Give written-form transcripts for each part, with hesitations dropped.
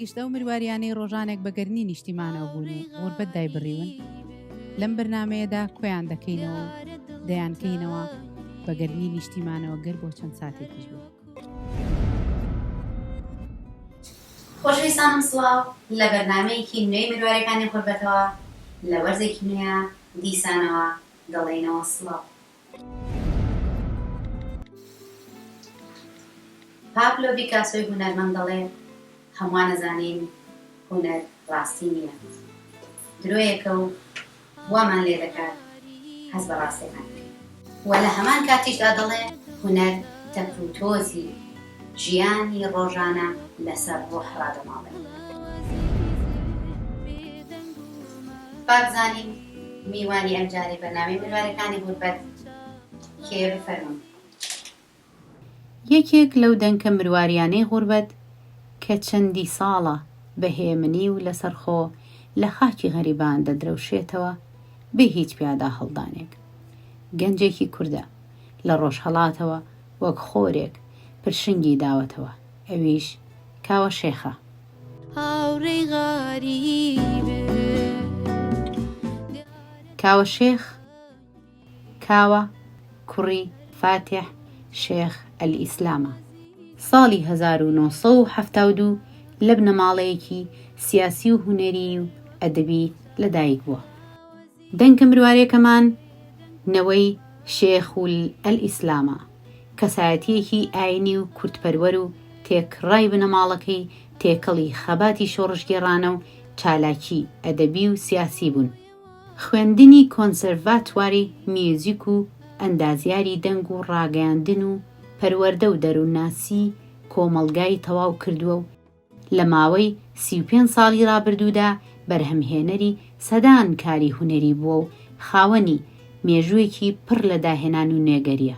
گشت ئەو مرواریانەی ڕۆژانێک بە گەرمی نیشتیمانەوە بوون و غوربەت دایبڕیون، لەم بەرنامەیەدا کۆیان دەکەینەوە و دەیانکەینەوە بە گەرمی نیشتیمانەوە گەر بۆ چەند ساتێکیش بێت. خۆشەویستانم سڵاو لە بەرنامەیەکی نوێی مروارەکانی غوربەتەوە لە وەرزێکی نوێیا دیسانەوە دەڵێینەوە سڵاو. پابلۆ بیکاسۆی هونەرمەند دەڵێ، هەمووان ئەزانین هونەر ڕاستی نییە، درۆیەکە و وامان لێ دەکات هەست بە ڕاستیەکان بکەین. وە لە هەمان کاتیشدا دەڵێ، هونەر تەپوتۆزی ژیانی ڕۆژانە لەسەر ڕۆح ڕادەماڵێ. با بزانین میوانی ئەمجارەی بەرنامەی مروارەکانی غوربەت کێیە بفەرموون. یەکێک لەو دەنکە مرواریانەی غوربەت کە چەندی ساڵە بە هێمنی و لەسەرخۆ لە خاکی غەریبان دەدرەوشێتەوە بێ هیچ پیادا هەڵدانێک گەنجێکی کوردە لە ڕۆژهەڵاتەوە وەک خۆرێک پرشنگی داوەتەوە ئەویش کاوە شێخە. کاوە شێخ، کاوە کوڕی فاتیح شێخ ئەلئیسلامە. ساڵی 1972 لە بنەماڵەیەکی سیاسی و هونەریی و ئەدەبی لەدایک بووە. دەنکە مروارێکەمان نەوەی شێخ ئەلئیسلامە، کەسایەتییەکی ئایینی و کوردپەروەر و تێکڕای بنەماڵەکەی تێکەڵی خەباتی شۆڕشگێڕانە و چالاکیی ئەدەبی و سیاسی بوون. خوێندنی کۆنسەرڤاتواری میوزیک و ئەندازیاری دەنگ و ڕاگەیاندن و پەروەردە و دەروونناسیی کۆمەڵگای تەواو کردووە و لە ماوەی 35 ساڵی ڕابردوودا بەرهەمهێنەری سەدان کاری هونەری بووە و خاوەنی مێژووێکی پڕ لە داهێنان و نوێگەرییە.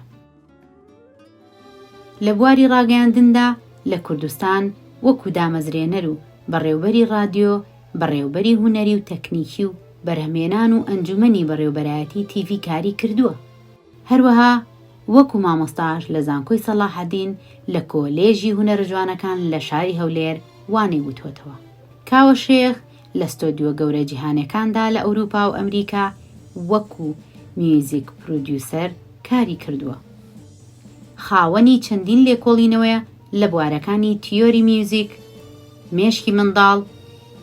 لە بواری ڕاگەیاندندا لە کوردستان وەکو دامەزرێنەر و بەڕێوبەری ڕادیۆ، بەڕێوبەری هونەری و تەکنیکی و بەرهەمێنان و ئەنجومەنی بەڕێوبەرایەتی تیڤی کاری کردووە. هەروەها وەکو مامۆستاش لە زانکۆی سەڵاحەدین لە کۆلێژی هونەرە جوانەکان لە شاری هەولێر وانەی وتووەتەوە. کاوە شێخ لە ستۆدیۆ گەورە جیهانیەکاندا لە ئەوروپا و ئەمریکا وەکو music producer کاری کردووە. خاوەنی چەندین لێکۆڵینەوەیە لە بوارەکانی تیۆری میوزیک، مێشکی منداڵ،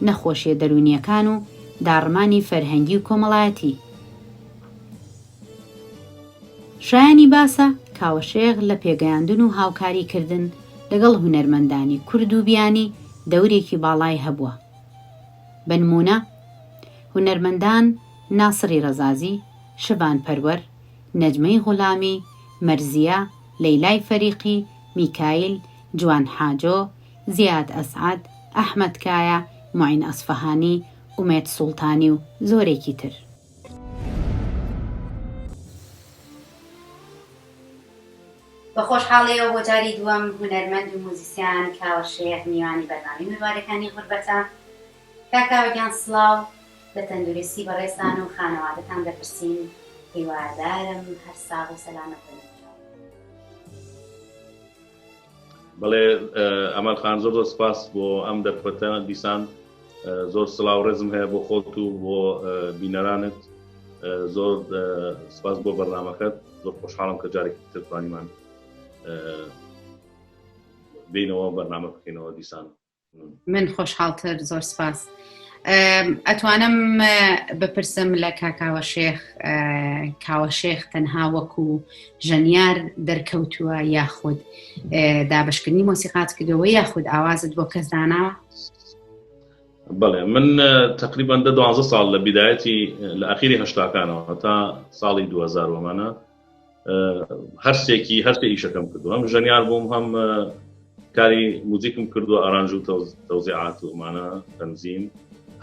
نەخۆشیە دەروونیەکان و داڕمانی فەرهەنگی و کۆمەڵایەتی. شایانی باسە کاوە شێخ لە پێگەیاندن و هاوکاری کردن لەگەڵ هونەرمەندانی کورد و بیانی دەورێکی باڵای هەبووە. بە نموونە هونەرمەندان ناسری ڕەزازی، شڤان پەروەر، نەجمەی غولامی، مەرزیە، لەیلای فەریقی، میکایل، جوان حاجۆ، زیاد ئەسعەد، ئەحمەد کایا، موعین ئەسفەهانی، ئومێد سوڵتانی و زۆرێکی تر. بە خۆشحاڵیەوە بۆ جاری دووەم هونەرمەند و موزیسیان کاوە شێخ میوانی بەرنامەی مرواریەکانی غوربەتە. کاک کاوە گیان سڵاو لە تەندورستی بەڕێزتان و خانەوادەتان دەپرسین هیوادارم هەر ساغ و سەلامەت بن. بەڵێ ئەمەل خان زۆر زۆر سپاس بۆ ئەم دەرفەتە دیسان زۆر سڵاو ڕێزم هەیە بۆ خۆت و بۆ بینەرانت زۆر سپاس بۆ بەرنامەکەت زۆر خۆشحاڵم کە جارێکی تر توانیمان بینەوە بەرنامە بکەینەوە دیسان من خۆشحاڵتر زۆر سپاس ئەتوانم بپرسم لە کاکاوە شێخ کاوە شێخ تەنها وەکو ژەنیار دەرکەوتووە یاخود دابشکردنی مۆسیقات کردەوە یاخود ئاوازت بۆ کەس داناوە بەڵێ من تقریبا دە دوازە ساڵ لە بیدایەتی لە ئەخیری هەشتاکانەوە تا ساڵی 2000 وەمانە هەرسێکی هەرسێ ئیشەکەم کردو هەم ژەنیار بووم هەم کاری موزیکم کردووە ئارانج و تەوزیعات و ئەمانە تەنزیم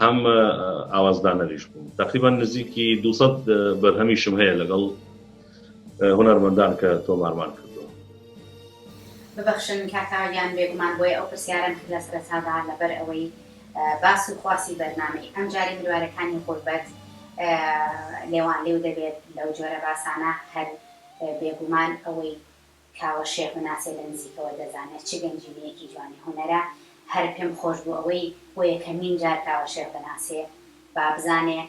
هەم ئاوازدانەریش بووم تقریبا نزیکی 200 بەرهەمیشم هەیە لەگەڵ هونەرمەندان کە تۆمارمان کردووە ببەخشن کاکا گیان بێگومان بۆیە ئەو پرسیارەم کرد لە سەرەتادا لەبەر ئەوەی باس و خواسی بەرنامەی ئەمجارەی مروارەکانی غوربەت لێوان لێو دەبێت لەو جۆرە باسانە هەر بێگومان ئەوەی کاوە شێخ بناسێ لە نزیکەوە دەزانێت چ گەنجینەیەکی جوانی هونەرە. هەر پێم خۆش بوو ئەوەی بۆ یەکەمین جار کاوە شێخ دەناسێ با بزانێ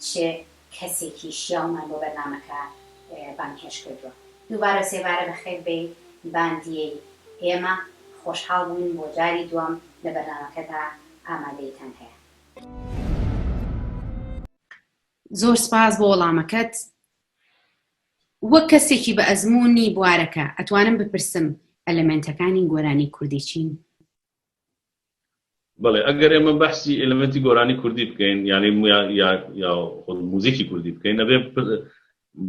چ کەسێکی شیاومان بۆ بەرنامەکە بانگهێشت کردووە. دووبارە و سێبارە بەخێر بێی باندیەی ئێمە، خۆشحاڵ بووین بۆ جاری دووەم لە بەرنامەکەدا ئامادەیتان هەیە. زۆر سپاس بۆ وەڵامەکەت. وەک کەسێکی بە ئەزموونی بوارەکە ئەتوانم بپرسم ئەلەمێنتەکانی گۆرانی کوردی چین؟ بەڵێ ئەگەر ئێمە بەحسی ئێلمنتی گۆرانی کوردی بکەین یعنی یا خود موزیکی کوردی بکەین ئەبێ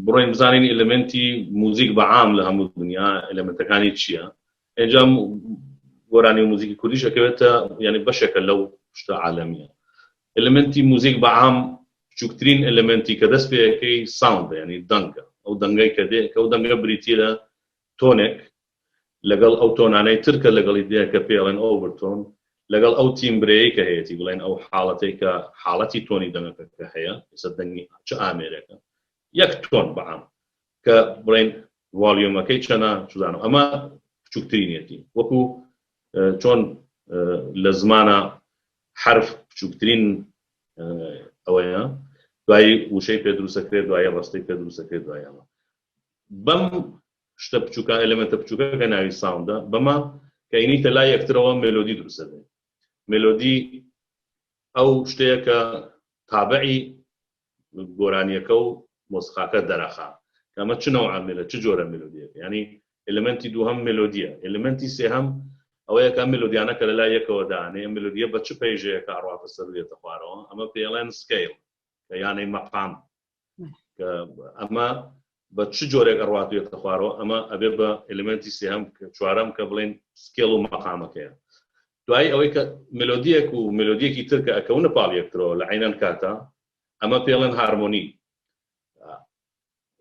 بڕۆین بزانین ئێلمنتی موزیک بە عام لە هەموو دنیا ئێلمنتەکانی چییە ئینجا گۆرانی و موزیکی کوردیش ئەکەوێتە یعنی بەشێکە لەو شتە عالەمیە ئێلمنتی موزیک بە عام بچووکترین ئێلمنتی کە دەست پێەکەی sound ە یعنی دەنگە ئەو دەنگەی کە دێ کە ئەو دەنگە بریتیە لە tone ێک لەگەڵ ئەو tone انەی تر کە لەگەڵی دێ کە پێی ئەڵێن overtone، لەگەڵ ئەو timbre ەی کە هەیەتی، بڵێن ئەو حاڵەتەی کە حاڵەتی tone ی دەنگەکە کە هەیە، ئێستا دەنگی چ ئامێرێکە، یەک tone بە عام کە بڵێن volume ەکەی چەنە چزانم، ئەمە بچووکترینیەتی. وەکو چۆن لە زمانە حرف بچووکترین ئەوەیە، دوایی وشەی پێ دروستەکرێت، دوایی ڕستەی پێ دروستەکرێت، دوایی ئەمە بەم شتە بچووکە element ە بچووکە کە ناوی sound ە بەمە کە ئینیتە لای یەکترەوە مێلۆدی دروستە بێت مێلۆدی ئەو شتەیە کە تابعی گۆرانیەکە و مۆسیقاکە دەرەخا کەمە چ نەوع مێلە چ جۆرە مێلۆدیەکە ینی element ی دووهەم مێلۆدیە element ی سێهەم ئەوەیە کە مێلۆدیانە کە لە لای یەکەوە دانێ مێلۆدیە بە چ پەیژەیەکە ئەڕواتە سەر دێتە خوارەوە ئەمە پێڵێن scale کە یانەی مەقام کە ئەمە بە چ جۆرێک ئەڕوات وێتە خوارەوە ئەمە ئەبێ بە element ی سێهەم کە چوارەم کە بڵێن scale و مەقامەکەیە دوایی ئەوەی کە مێلۆدیەک و مێلۆدیەکی تر کە ئەکەونە پاڵ یەکترەوە لە عینەن کاتە ئەمە پێڵێن هارمۆنی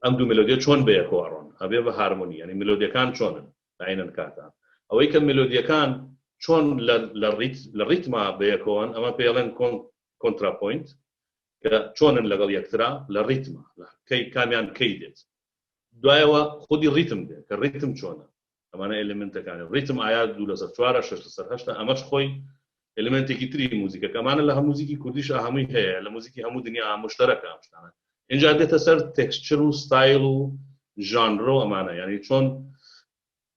ئەم دوو مێلۆدیە چۆن بەیەکەوە ئەڕۆن ئەبێ بە هارمۆنی یعنی مێلۆدیەکان چۆنن لە عینەن کاتە ئەوەی کە مێلۆدیەکان چۆن لە ڕیتما بەیەکەوەن ئەمە پێڵێن کۆنتراپۆینت کە چۆنن لەگەڵ یەکترا لە ڕیتما کەی کامیان کەی دێت دوایەوە خودی ڕیتم دێت کە ڕیتم چۆنە ئەمانە element ەکانی ڕیتم ئایا دوو لەسەر چوارە شەش لەسەر هەشتە ئەمەش خۆی element ێکی تری موزیکە ئەمانە لە هەموو موزیکی کوردیش هەمووی هەیە لە موزیکی هەموو دنیا مشتەرەکە ئەم شتانە اینجا دێتە سەر texture و ستایل و ژانرۆ ئەمانە یعنی چۆن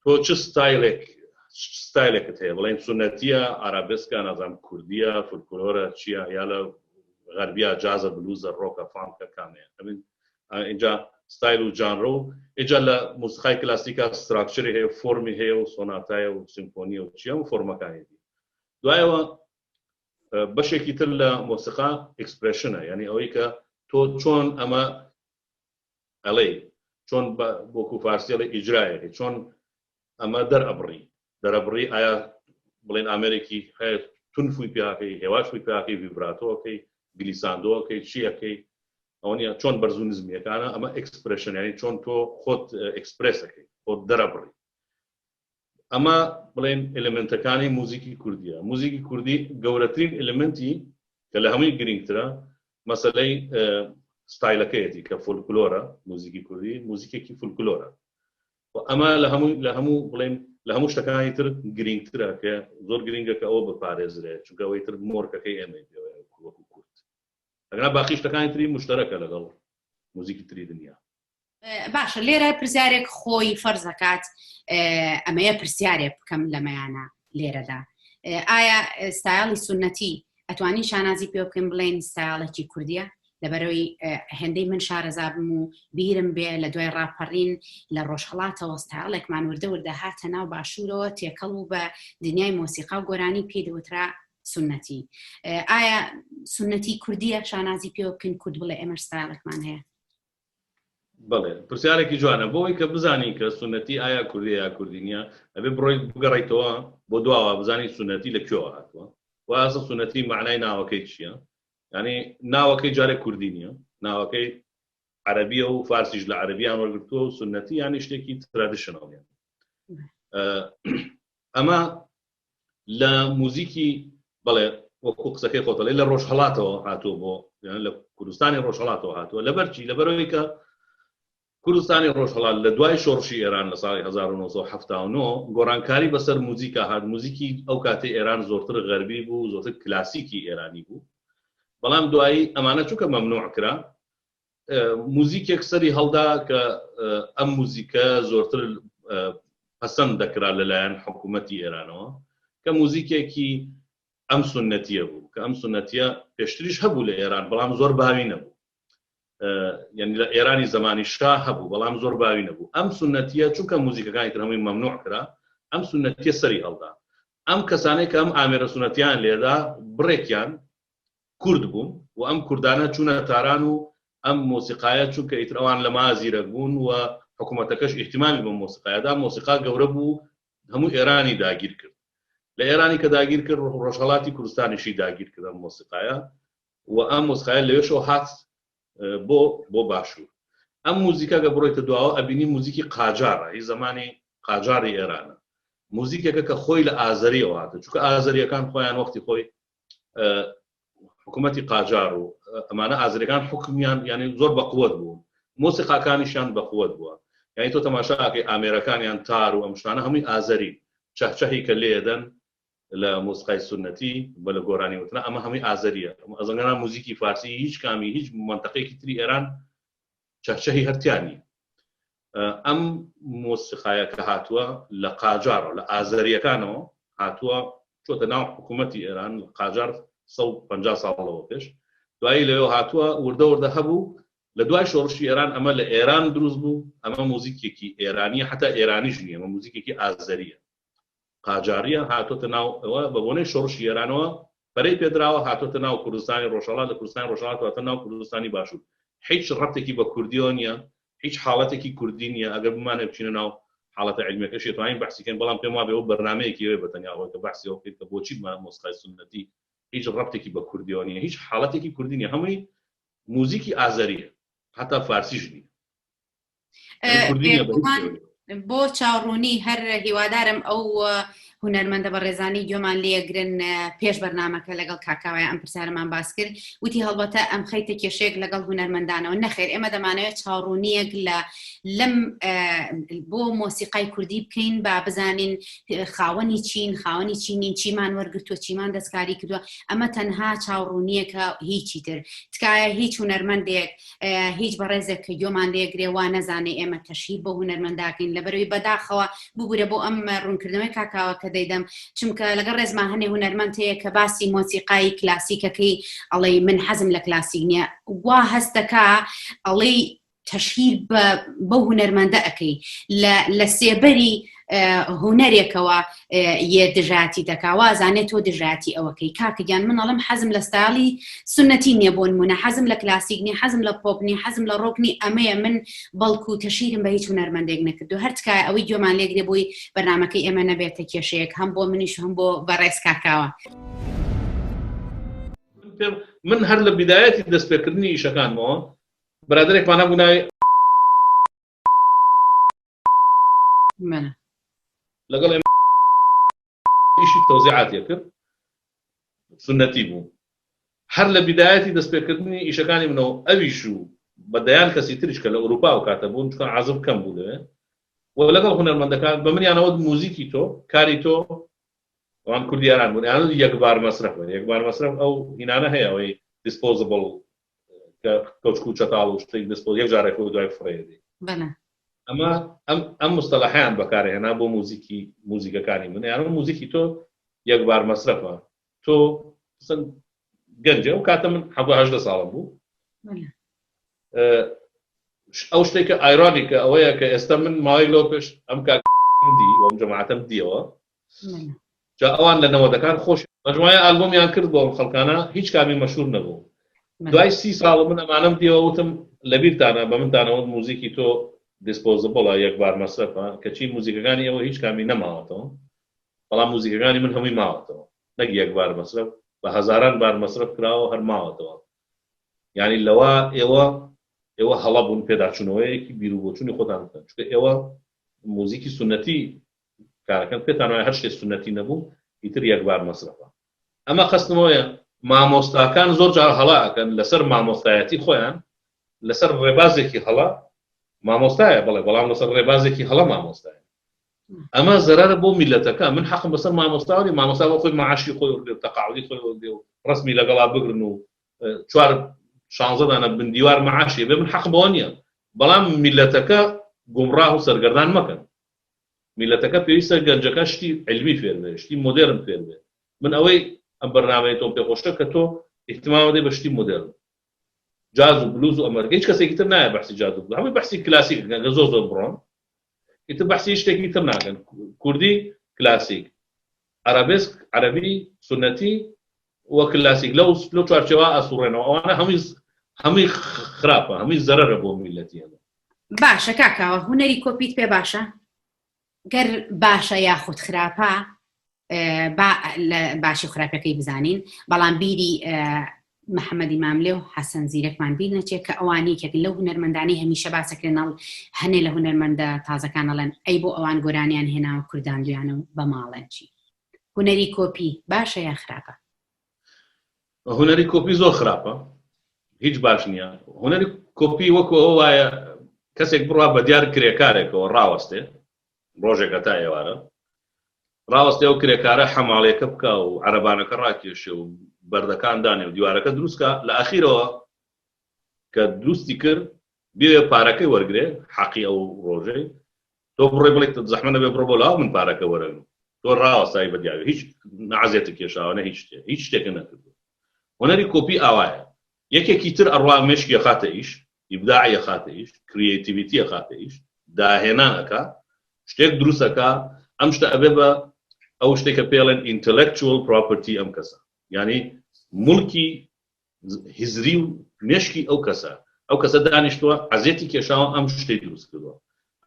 تۆ چ ستایلێک ستایلێکت هەیە بڵێن سونەتیە ئارابێسکە نازانم کوردیە فولکلۆرە چییە یا لە غەربیا جازە بلوزە ڕۆکە فانکە کامەیە ئەمین اینجا ستایل و جانرە و اینجا لە موسیقای کلاسیکا structure ی هەیە فۆرمی هەیە و سۆناتایە و سیمفۆنیە و چیە و فۆرمەکانی دی دوایەوە بەشێکی تر لە مۆسیقا expression ە یعنی ئەوەی کە تۆ چۆن ئەمە ئەڵێی چۆن وەکو فارسی ئەڵێ ئیجرایەکەی چۆن ئەمە دەرئەبڕی دەرەبڕی ئایا بڵێن ئامێرێکی هەیە تون فوی پیاکەی هێواش فوی پیاکەی ڤیبراتۆەکەی گلیساندۆەکەی چیەکەی ئەوە نیە چۆن بەرز و نزمیەکانە ئەمە expression یعنی چۆن تۆ خۆت ئێکسپرسەکەی خۆت دەرەبڕی ئەمە بڵێن element ەکانی موزیکی کوردیە موزیکی کوردی گەورەترین element ی کە لە هەمووی گرنگترە مەسلەی ستایلەکەیەتی کە فولکلۆرە موزیکی کوردی موزیکێکی فولکلۆرە و ئەمە لە هەموو لە هەموو بڵێن لە هەموو شتەکانی تر گرنگترە کە زۆر گرنگە کە ئەوە بپارێزرێت چونکە ئەوەی تر مۆرکەکەی ئێمەی وەکو کورد ئەگەنا باقی شتەکانی تری مشتەرەکە لەگەڵ موزیکی تری دنیا باشە لێرە پرسیارێک خۆی فەرزەکات ئەمەیە پرسیارێک بکەم لەمەیانە لێرەدا ئایا ستایڵی سنەتی ئەتوانین شانازی پێ بکەین بڵێن ستایڵێکی کوردیە لەبەرەوەی هێندەی من شارەزا بم و بیرم بێ لە دوای ڕاپەڕین لە ڕۆژهڵاتەوە ستایڵێکمان وردە وردە هاتە ناو باشوورەوە تێکەڵ و بە دنیای مۆسیقا و گۆرانی پێی دەوترا سنەتی ئایا سنەتی کوردیە شانازی پێوە بکەین کورد بڵێ ئێمە ستایڵێکمان هەیە بەڵێ پرسیارێکی جوانە بۆ ئەوەی کە بزانی کە سونەتی ئایا کوردی یا کوردی نییە ئەبێ بڕۆی بگەڕیتەوە بۆ دواوە بزانی سونەتی لە کوێوە هاتووە و ئاسە سونەتی معنای ناوەکەی چییە ینی ناوەکەی جارێک کوردی نییە ناوەکەی عەربیە و فارسیش لە عەربیان وەرگتووە و سونەتی ینی شتێکی traditional ئەمە لە موزیکی بەڵێ وەکو قسەکەی خۆتەڵێ لە ڕۆژهڵاتەوە هاتووە بۆ لە کوردستانی ڕۆژهڵاتەوە هاتووە لەبەرچی لەبەرەوەی کە کوردستانی ڕۆژهەڵات لە دوای شۆڕشی ئێران لە ساڵی 1979 گۆڕانکاری بەسەر موزیکا هات. موزیکی ئەو کاتەی ئێران زۆرتر غەربی بوو، زۆرتر کلاسیکی ئێرانی بوو. بەڵام دوایی ئەمانە چونکە مەمنوع کرا، موزیکێک سەری هەڵدا کە ئەم موزیکە زۆرتر پەسەند دەکرا لەلایەن حکوومەتی ئێرانەوە، کە موزیکێکی ئەم سوننەتیە بوو، کە ئەم سوننەتیە پێشتریش هەبوو لە ئێران بەڵام زۆر باوی نەبوو. یعنی لە ئێرانی زمانی شا هەبوو بەڵام زۆر باوی نەبوو. ئەم سوننەتیە چونکە موزیکەکانی تر هەمووی مەمنوع کرا، ئەم سوننەتیە سەری هەڵدا. ئەم کەسانەی کە ئەم ئامێرە سوننەتیان لێدا بڕێکیان کورد بوون و ئەم کوردانە چوونە تاران و ئەم مۆسیقایە چونکە ئیتر ئەوان لە ما زیرەک بوون و حکوومەتەکەش ئیهتیمامی بە مۆسیقایەدا، مۆسیقا گەورە بوو، هەموو ئێرانی داگیر کرد. لە ئێرانی کە داگیر کرد ڕۆژهەڵاتی کوردستانیشی داگیر کرد ئەم مۆسیقایە و ئەم مۆسیقایە لەوێشەوە هات بۆ بۆ باشوور. ئەم موزیکە گە بڕۆیتە دواوە ئەبینی موزیکی قاجارە، هی زەمانی قاجاری ئێرانە. موزیکێکە کە خۆی لە ئازەریەوە هاتە، چونکە ئازەریەکان خۆیان وەختی خۆی حکوومەتی قاجار و ئەمانە ئازەریەکان حکومیان یعنی زۆر بەقوت بوون، مۆسیقاکانیشیان بەقوت بووە. یعنی تۆ تەماشاکەی ئامێرەکانیان تار و ئەم شتانە هەمووی ئازەری، چەهچەهی کە لێدەن لە مۆسیقای سوننەتی بە لە گۆرانی وتنا ئەمە هەمووی ئازەریە. ئەزەنگەنا موزیکی فارسی هیچ کامی هیچ منتەقەیەکی تری ئێران چەهچەهی هەرتیان نییە. ئەم مۆسیقایە کە هاتووە لە قاجارەوە لە ئازەریەکانەوە هاتووە چۆتە ناو حکوومەتی ئێران قاجار 150 ساڵەوە پێش، دوایی لەوێ هاتووە وردە وردە هەبوو. لە دوای شۆڕشی ئێران ئەمە لە ئێران دروست بوو. ئەمە موزیکێکی ئێرانیە، حتا ئێرانیش نییە، ئەمە موزیکێکی ئازەریە قاجاریە هاتۆتە ناو ئەوە بە بۆنەی شۆڕشی ئێرانەوە پەرەی پێدراوە، هاتۆتە ناو کوردستانی ڕۆژهەڵات، لە کوردستانی ڕۆژهەڵات واتە ناو کوردستانی باشوور. هیچ ڕەبتێکی بە کوردیەوە نییە، هیچ حاڵەتێکی کوردی نییە. ئەگەر بمانەوێت بچینە ناو حاڵەتە عیلمیەکەشی ئەتوانین بەحسی کەین، بەڵام پێم وابێ ئەو بەرنامەیەکی هەیە بە تەنیا ئەوەی کە بەحسی ئەوە بکەین کە بۆچی مۆسیقای سوننەتی هیچ ڕەبتێکی بە کوردیەوە نییە، هیچ حاڵەتێکی کوردی نییە، هەمووی موزیکی ئازەریە، حتا فارسیش نییە. بۆ چاوڕوونی هەر هیوادارم ئەو هونەرمەندە بەڕێزانی گوێمان لێگرن. پێش بەرنمەکە لەگەڵ کاکاوای ئەم پرسیارەمان باس کرد، وتی هەڵبەتە ئەم خەیتە کێشەیەک لەگەڵ هونەرمەندانەوە. نەخێر، ئێمە دەمانەوێت چاوڕوونیەک لە لەم بۆ مۆسیقای کوردی بکەین، با بزانین خاوەنی چین، خاوەنی چینین، چیمان وەرگتووە، چیمان دەستکاری کردووە. ئەمە تەنها چاوڕوونیەکە، هیچی تر. تکایە هیچ هونەرمەندێک، هیچ بەڕێزێک کە گوێمان لێگرێ وا نەزانێ ئێمە تەشهیر بۆ هونەرمەنداکەین، لەبەرەوەی بەداخەوە ببوورە بۆ ئەم ڕوونکردنەوەی کاکاوە کە دەیدەم، چونکە لەگەڵ ڕێزما هەنێ هونەرمەند هەیە کە باسی مۆسیقای کلاسیکەکەی ئەڵێ من حەزم لە کلاسیک نییە، وا هەستەکە ئەڵێی تەشهیر بەو هونەرمەندە ئەەکەی لە سێبەری هونەرێکەوە یە دژاتی دەکا، وازانێت تۆ دژاتی ئەوەکەی. کاکە گیان من ئەڵم حەزم لە ستایلی سنەتی نییە، بۆ نمونە حەزم لە کلاسیک نیە، حەزم لە پۆپ نیە، حەزم لە ڕۆک نیە، ئەمەیە من، بەڵکو تەشیرم بە هیچ هونەرمەندێک نەکردو. هەر تکایە ئەوەی گوێمان لێگرێ بۆی بەرنمەکەی ئێمە نەبێتە کێشەیەک هەم بۆ منیش هەم بۆ بەڕێز کاکاوە. من هەر لە بیدایەتی دەستپێکردنی ئیشەکانمەوە برادێکمان هەبوو ناوی لەگەڵ ئیشی تەوزیعاتی کرد، سنەتی بوو. هەر لە بیدایەتی دەستپێکردنی ئیشەکانی منەوە ئەویش و بە دەیان کەسی تریش کە لە ئەوروپا و کاتە بوون، چونکە عازف کەم بوو لەوێ و لەگەڵ هونەرمەندەکان بە منیانەوە موزیکی تۆ کاری تۆ ئەوان کوردیاران بوون یان یەکبار مەسرەف یەکبار مەسرەف ئەو هینانە هەیە ئەوەی disposable کە کەوچک و چەتاڵ و شتێک disposable یەک جارێک و دوای فڕێ ئەمە ئەم ئەم مستەلەحیان بەکارهێنا بۆ موزیکی موزیکەکانی من، یان موزیکی تۆ یەکبار مەسرەفە، تۆ گەنجێ ئەو کاتە من 17 ساڵم بوو. ئەو شتێکە ironic ە ئەوەیە کە ئێستا من ماوەی لەو پێش ئەم کاکدی وەم جەماعەتەم دیەوە، جا ئەوان لە نەوەدەکان خۆش مەجموعەی ئالبۆمیان کرد بۆ ئەم خەڵکانە، هیچ کامی مەشهور نەبوو. دوای 30 ساڵ من ئەمانەم دیەوە، وتم لەبیرتانە بە منتانەوە موزیکی تۆ disposable ە، یەکبار مەسرەفە، کەچی موزیکەکانی ئێوە هیچ کامی نەماوەتەوە، بەڵام موزیکەکانی من هەمووی ماوەتەوە، نەک یەکبار مەسرەف، بە هەزاران بار مەسرەف کراوە هەر ماوەتەوە. یعنی لەوە ئێوە ئێوە هەڵە بوون، پێداچوونەوەیەکی بیر و بۆچوونی خۆتان بکەن، چونکە ئێوە موزیکی سوننەتی کارەکەن، پێتان وایە هەر شتێک سوننەتی نەبوو ئیتر یەکبار مەسرەفە. ئەمە قەستمەوەیە مامۆستاکان زۆر جار هەڵە ئەکەن لەسەر مامۆستایەتی خۆیان، لەسەر ڕێبازێکی هەڵە. مامۆستایە بەڵێ بەڵام لەسەر ڕێبازێکی هەڵە مامۆستایە ئەمە زەرارە بۆ میلەتەکە من حەقم بەسەر مامۆستاوە مامۆستا بۆ خۆی معاشی خۆی وەرگێ و تەقاعودی خۆی وەرگێ و ڕسمی لەگەڵا بگرن و چوار شانزە دانە بندیوار معاشی بێ من حەقم بەوە نییە بەڵام میلەتەکە گومڕاه و سەرگەردان مەکەن میلەتەکە پێویستە گەنجەکە شتی علمی فێر بێ شتی مۆدێرن فێر بێ من ئەوەی ئەم بەرنامەیە تۆم پێخۆشە کە تۆ اهتمام دەی بە شتی مۆدێرن جاز و بلوز و ئەمەرگە هیچ کەسێکی تر نایە بەحسی جاز و بلوز هەمووی بەحسی کلاسیک ئەکەن کە زۆر زۆر بڕۆن ئیتر بەحسی شتێکی تر ناکەن کوردی کلاسیک ئەرابێسک عەرەبی سونەتی و کلاسیک لەو لەو چوارچێوە ئەسوڕێنەوە ئەوانە هەمووی هەمووی خراپە هەمووی زەرەرە بۆ میلەتی ئێمە باشە کاکاوە هونەری کۆپیت پێ باشە گەر باشە یاخود خراپە با لە باشی خراپەکەی بزانین بەڵام بیری محەممەدی ماملێ و حەسەن زیرەکمان بیر نەچێت کە ئەوان یەکێک لەو هونەرمەندانی هەمیشە باسەکرێن ناڵ هەنێ لە هونەرمەندە تازەکان ئەڵێن ئەی بۆ ئەوان گۆرانیان هێناوە کورداندویانە و بە ماڵێن چی هونەری کۆپی باشە یا خراپە؟ هونەری کۆپی زۆر خراپە هیچ باش نییە هونەری کۆپی وەکو ئەوە وایە کەسێک بڕوا بە دیار کرێکارێکەوە ڕاوەستێ ڕۆژێک هەتا ئێوارە ڕاوەستێ ئەو کرێکارە حەماڵیەکە بکا و عەرەبانەکە ڕاکێشێ و بەردەکان دانێ و دیوارەکە دروستکا لە ئەخیرەوە کە دروستی کرد بێ پارەکەی وەرگێ حەقی ئەو ڕۆژەی تۆ بڕۆی بڵێ زەحمە نەبێ بڕۆ بۆ لاو من پارەکە وەرەگرم تۆ ڕاوەستای بە دیاوی هیچ نەعەزێتە کێشاوە نە هیچ شتێ هیچ شتێکە نەکردو هونەری کۆپی ئاوایە یەکێکی تر ئەڕوا مێشکی ئەخاتە ئیش ئیبداعی ئەخاتە ئیش creativity ئەخاتە ئیش داهێنان ئەکا شتێک دروست ئەکا ئەم شتە ئەبێ بە ئەو شتێک کە پێڵێن intellectual property ئەم کەسە یعنی مڵکی هزری و مێشکی ئەو کەسە ئەو کەسە دانیشتووە عەزێتی کێشاوە ئەم شتەی دروست کردووە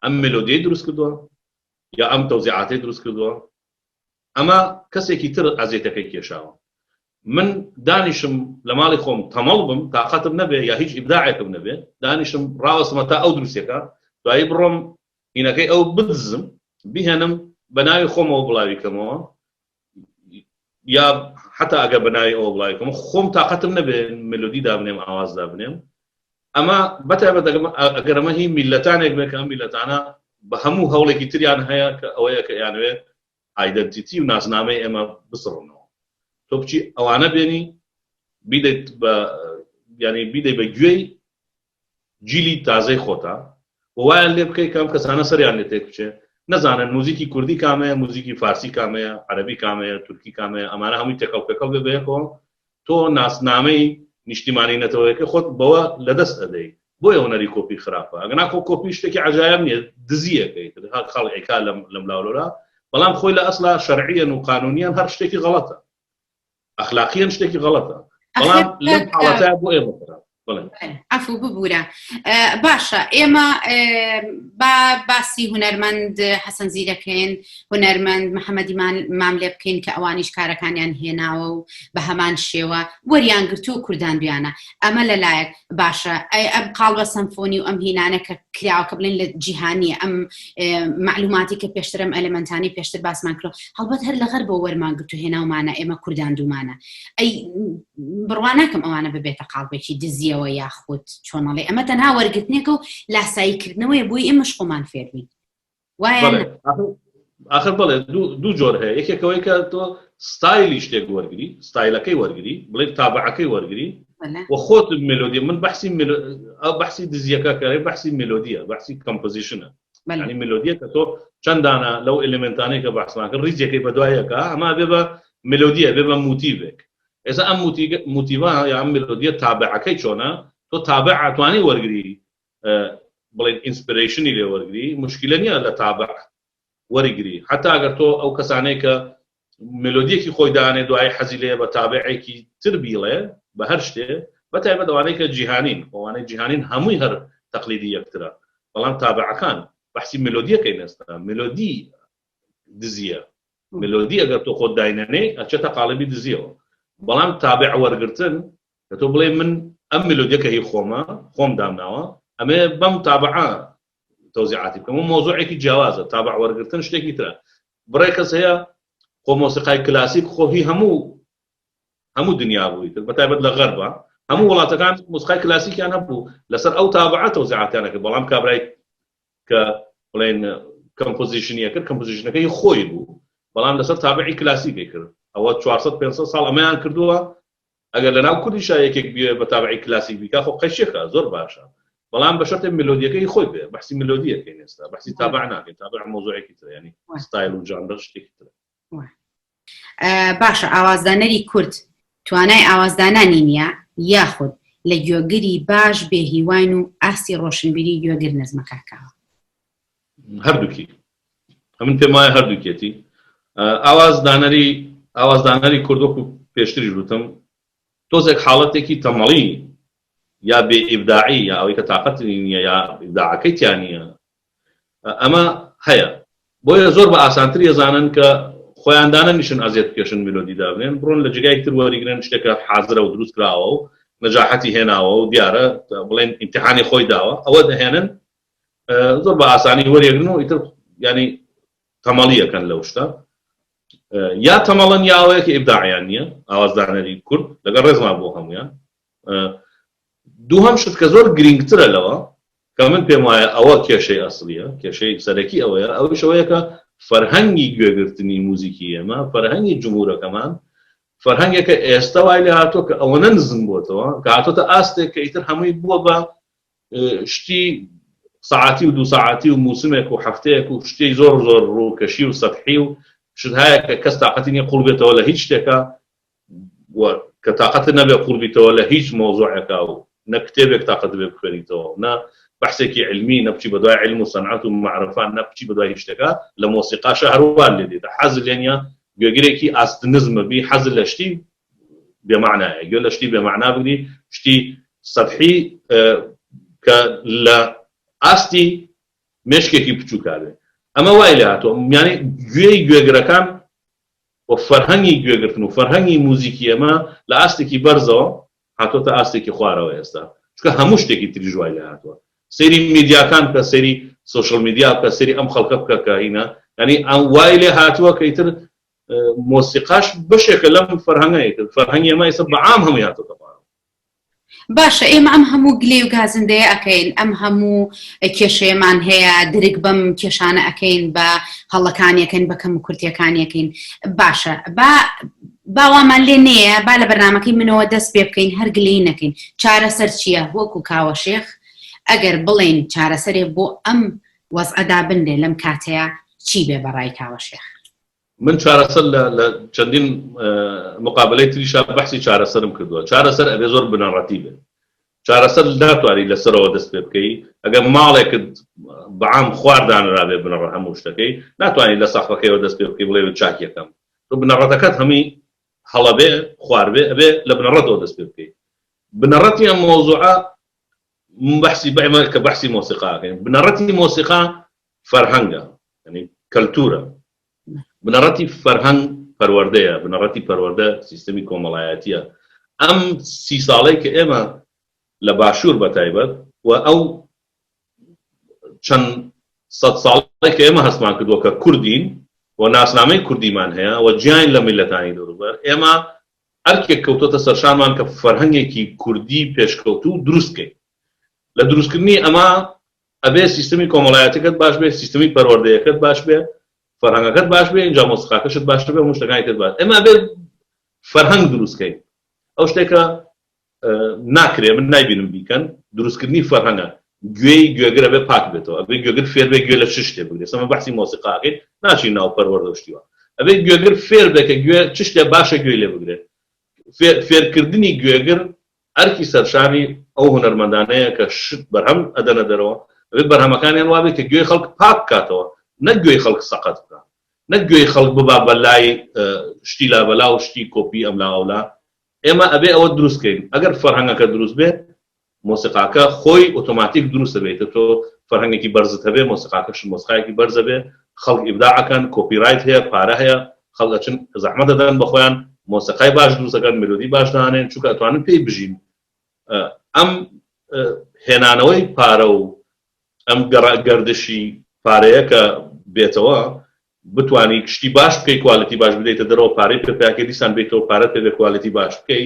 ئەم مێلۆدیەی دروست کردووە یا ئەم تەوزیعاتەی دروست کردووە ئەمە کەسێکی تر ئەزێتەکەی کێشاوە من دانیشم لە ماڵی خۆم تەمەڵ بم تاقەتم نەبێ یا هیچ ئیبداعێکم نەبێ دانیشم ڕاوەستمە تا ئەو دروستێکە دوایی بڕۆم هینەکەی ئەو بدزم بهێنم بە ناوی خۆمەوە بڵاوی کەمەوە یا حتا ئەگەر بە ناوی ئەوە بڵاوی کەم خۆم تاقەتم نەبێ ملۆدی دابنێم ئاواز دابنێم ئەمە بەتایبەت ئەگەر ئەمە هی میلەتانێک بێ کە ئەم میلەتانە بە هەموو هەوڵێکی تریان هەیە کە ئەوەیە کە یانوێ identity و ناسنامەی ئێمە بسڕنەوە تۆ بچی ئەوانە بێنی بیدەیت بە ینی بیدەی بە گوێی جیلی تازەی خۆتا و وایان لێ بکەی کە ئەم کەسانە سەریان لێ تێک بچێ نەزانن موزیکی کوردی کامەیە موزیکی فارسی کامەیە عەرەبی کامەیە تورکی کامەیە ئەمانە هەمووی تێکەڵ پێکەڵ بێ بەیەکەوە تۆ ناسنامەی نیشتیمانی نەتەوەیەکە خۆت بەوە لەدەست ئەدەی بۆیە هونەری کۆپی خراپە ئەگەنا خۆ کۆپی شتێکی عەجایب نییە دزیەکەی تر هەر خەڵک ئەیکا لەم لەم لاولەولا بەڵام خۆی لە ئەسلا شەرعیەن و قانونیان هەر شتێکی غەڵەتە ئەخلاقیەن شتێکی غەڵەتە بەڵام لەم حاڵەتە بۆ ئێمە خراپ عفو ببوورە باشە ئێمە با باسی هونەرمەند حەسەن زیرەکەین هونەرمەند محەممەدی مام لێ بکەین کە ئەوانیش کارەکانیان هێناوە و بە هەمان شێوە وەریان گرتو و کورداندویانە ئەمە لەلایەک باشە ئەی ئەم قاڵبە سەمفۆنی و ئەم هینانە کە کراوە کە بڵێن لە جیهانیە ئەم معلوماتی کە پێشتر ئەم element انی پێشتر باسمان کرد هەڵبەت هەر لە غەربەوە وەرمان گرت و هێناومانە ئێمە کورداندومانە ئەی بڕوا ناکەم ئەوانە ببێتە قاڵبێکی دزیەوە یاخود چۆنەڵێ ئەمە تەنها وەرگرتنێکە و لاساییکردنەوەیە بۆی ئێمەش خۆمان فێربین وایە ئاخر بڵێ دوو جۆر هەیە یەکێکەوەی کە تۆ ستایلی شتێک وەرگری ستایلەکەی وەرگری بڵێ تابعەکەی وەرگری و خۆت مێلۆدی من بەحسی ئەو بەحسی دزیەکە کەێ بەحسی مێلۆدیە بەحسی composition ە ینی مێلۆدیە کە تۆ چەندانە لەو element انەی کە بەحسمان کرد ریزیەکەی بەدوایەکە ئەما بێ بە مێلۆدیە بێ بە موتیڤێک ئێستا ئەم موتیڤە یا ئەم مێلۆدیە تابعەکەی چۆنە تۆ تابع ئەتوانی وەرگری بڵێن inspiration ی لێ وەرگری مشکلە نییە لە تابع وەرگری حتا ئەگەر تۆ ئەو کەسانەی کە مێلۆدیەکی خۆی دانێ دوای حەزی لێ بە تابعێکی تر بیڵێ بە هەر شتێ بە تایبەت ئەوانەی کە جیهانین ئەوانەی جیهانین هەمووی هەر تەقلیدی یەکترە بەڵام تابعەکان بەحسی مێلۆدیەکەی نێستا مێلۆدی دزیە مێلۆدی ئەگەر تۆ خۆت داینەنێ ئەچێتە قاڵبی دزیەوە بەڵام تابع وەرگرتن کە تۆ بڵێ من ئەم مێلۆدیەکە هی خۆمە خۆم دامناوە ئەمێ بەم تابعە تەوزیعاتی بکەم و مۆزوعێکی جیاوازە تابع وەرگرتن شتێکی ترە بڕێ کەس هەیە خۆ مۆسیقای کلاسیک خۆ هی هەموو هەموو دنیا بووی تر بەتایبەت لە غەربە هەموو وڵاتەکان مۆسیقای کلاسیکیان هەبوو لەسەر ئەو تابعە تەوزیعاتیان کرد بەڵام کابرای کە بڵێن composition ی ئەکرد composition ەکەی خۆی بوو بەڵام لەسەر تابعی کلاسیکی کرد ئەوە 400 500 ساڵ ئەمەیان کردووە ئەگەر لەناو کوردیشا یەکێک بێ بە تابعی کلاسیک بیکا خۆ قەیچێکە زۆر باشە بەڵام بە شەرتێ ملۆدیەکەی خۆی بێ بەحسی ملۆدیەکەین ئێستا بەحسی تابع ناکەین تابع مۆزوعێکی ترە ینی ستایل و ژانر شتێکی ترە باشە ئاوازدانەری کورد توانای ئاوازدانانی نییە یاخود لە گوێگری باش بێ هیواین و ئاستی ڕۆشنبیری گوێگر نەزمە کاکاوە؟ هەردووکی ئەمن پێم وایە هەردووکێتی ئاواز دانەری ئاوازدانەری کورد وەکو پێشتریش وتم تۆزێک حاڵەتێکی تەمەڵی یا بێ ئیبداعی یا ئەوەی کە تاقەتی نییە یا ئیبداعەکەی تیا نییە ئەمە هەیە بۆیە زۆر بە ئاسانتر یەزانن کە خۆیان دانەنیشن ئەزیەت بکێشن ملۆدی دابنێن بڕۆن لە جێگای تر وەریگرن شتێکە حازرە و دروست کراوە و نەجاحەتی هێناوە و دیارە بڵێن ئیمتحانی خۆی داوە ئەوە دەهێنن زۆر بە ئاسانی وەریەگرن و ئیتر ینی تەمەڵیەکەن لەو شتە یا تەمەڵن یا ئەوەیە کە ئیبداعیان نییە ئاوازدانەری کورد لەگەڵ ڕێزما بۆ هەمویان دووهەم شت کە زۆر گرینگترە لەوە کە من پێم وایە ئەوە کێشەی ئەسڵیە کێشەی سەرەکی ئەوەیە ئەویش ئەوەیە کە فەرهەنگی گوێگرتنی موزیکی ئێمە فەرهەنگی جمهورەکەمان فەرهەنگێکە ئێستا وای لێ هاتووە کە ئەوەنە نزم بۆتەوە کە هاتۆتە ئاستێک کە ئیتر هەمووی بووە بە شتی سەعاتی و دوو سەعاتی و موسمێک و هەفتەیەک و شتی زۆر زۆر ڕووکەشی و سەتحی و شتهایە کە کەس تاقەتی نییە قوڵ بێتەوە لە هیچ شتێکە و کە تاقەتت نەبێ قوڵ بیتەوە لە هیچ مەوزوعێکا و نە کتێبێک تاقەت بێ بخوێنیتەوە نە بەحسێکی علمی نە بچی بەدوای علم و سەنعەت و مەعرفە نە بچی بەدوای هیچ شتێکا لە مۆسیقاشا هەروان لێ دێتە حەز لێ نییە گوێگرێکی ئاست نزمە بی حەز لە شتی بێمەعنایە گوێ لە شتی بێمەعنا بگری شتی سەتحی کە لە ئاستی مێشکێکی بچووکا بێ ئەمە وای لێ هاتووە یانی گوێی گوێگرەکان و فەرهەنگی گوێگرتن و فەرهەنگی موزیکی ئێمە لە ئاستێکی بەرزەوە هاتۆتە ئاستێکی خوارەوە ئێستا چونکە هەموو شتێکی تریش وای لێ هاتووە سەیری میدیاکان بکە سەیری social media بکە سەیری ئەم خەڵکە بکە کە هینە یعنی ئەم وای لێ هاتووە کە ئیتر مۆسیقاش بەشێکە لەم فەرهەنگە ئیتر فەرهەنگی ئێمە ئێستا بەعام هەمووی هاتۆتە خوارەوە باشە ئێمە ئەم هەموو گلەی و گازندەیە ئەکەین ئەم هەموو کێشەیەمان هەیە درک بەم کێشانە ئەکەین بە هەڵەکانیەکەین بە کەم و کورتیەکانیەکەین باشە با باوامان لێ نەیە با لە بەرنمەکەی منەوە دەست پێ بکەین هەر گلەی نەکەین چارەسەر چییە وەکو کاوە شێخ ئەگەر بڵێن چارەسەرێ بۆ ئەم وەزعەدا بنرێ لەم کاتەیە چی بێ بەڕای کاوە شێخ؟ من چارەسەر لە لە چەندین مقابلەی تریشا بەحسی چارەسەرم کردووە چارەسەر ئەبێ زۆر بنەڕەتی بێت چارەسەر ناتوانانی لەسەرەوە دەست پێ بکەی ئەگەر ماڵێکت بەعام خوار دانرابێ بنەڕە هەموو شتەکەی ناتوانانی لە سەقفەکەیەوە دەست پێ بکەی بڵێ چاکیەکەم تۆ بنەڕەتەکەت هەمووی هەڵە بێ خوار بێ ئەبێ لە بنەڕەتەوە دەست پێ بکەی بنەڕەتی ئەم مەوزوعە بەحسی بەئمە کە بەحسی مۆسیقاکەین بنەڕەتی مۆسیقا فەرهەنگە یعنی کەلتورە بنەڕەتی فەرهەنگ پەروەردەیە، بنەڕەتی پەروەردە سیستەمی کۆمەڵایەتییە. ئەم سی ساڵەی کە ئێمە لە باشوور بە تایبەت و ئەو چەند سەد ساڵەی کە ئێمە هەستمان کردووە کە کوردین و ناسنامەی کوردیمان هەیە و جیاین لە میللەتانی دەوروبەر، ئێمە ئەرکێک کەوتۆتە سەرشانمان کە فەرهەنگێکی کوردی پێشکەوتوو دروست بکەین. لە دروستکردنی ئەمە ئەبێ سیستمی کۆمەڵایەتەکەت باش بێ، سیستمی پەروەردەیەکەت باش بێ، فەرهەنگەکەت باش بێ، ئینجا مۆسیقاکەشت باش بێ، هەموو شتەکانی تر باش. ئێمە ئەبێ فەرهەنگ دروست کەین. ئەو شتێکە ناکرێ، من نایبینم بیکەن، دروستکردنی فەرهەنگە. گوێی گوێگر ئەبێ پاک بێتەوە، ئەبێ گوێگر فێر بێ گوێ لە چ شتێ بگرێ. ئێستا ئێمە بەحسی مۆسیقا ئەکەین، ناچین ناو پەروەردە و شتی وا. ئەبێ گوێگر فێر بێ کە گوێ چ شتێ باشە گوێی لێ بگرێ. فێرکردنی گوێگر ئەرکی سەرشانی ئەو هونەرمەندانەیە کە شت بەرهەم ئەدەنە دەرەوە، ئەبێت بەرهەمەکانیان وابێت کە گوێی خەڵک پاک بکاتەوە، نەک گوێی خەڵک سەقەت بکا، نەک گوێی خەڵک ببا بە لای شتی لابەلا و شتی کۆپی ئەملا ئەولا. ئێمە ئەبێ ئەوە دروست کەین، ئەگەر فەرهەنگەکە دروست بێ، مۆسیقاکە خۆی ئۆتۆماتیک دروست ئەبێ. ئیتر تۆ فەرهەنگێکی بەرزت هەبێ، مۆسیقاکەشت مۆسیقایەکی بەرز ئەبێ، خەڵک ئیبداع ئەکەن، copyright هەیە، پارە هەیە، خەڵک ئەچن زەحمەت ئەدەن بە خۆیان مۆسیقای باش دروست ئەکەن مێلۆدی باش دانێن چونکە ئەتوانن پێی بژین ئەم هێنانەوەی پارە و ئەم گەردشی پارەیە کە بێتەوە بتانی شتی باش بکەی quality باش بدەیتە دەرەوە پارەی پێ پیاکە دیسان بێتەوە پارە پێ بێ quality باش بکەی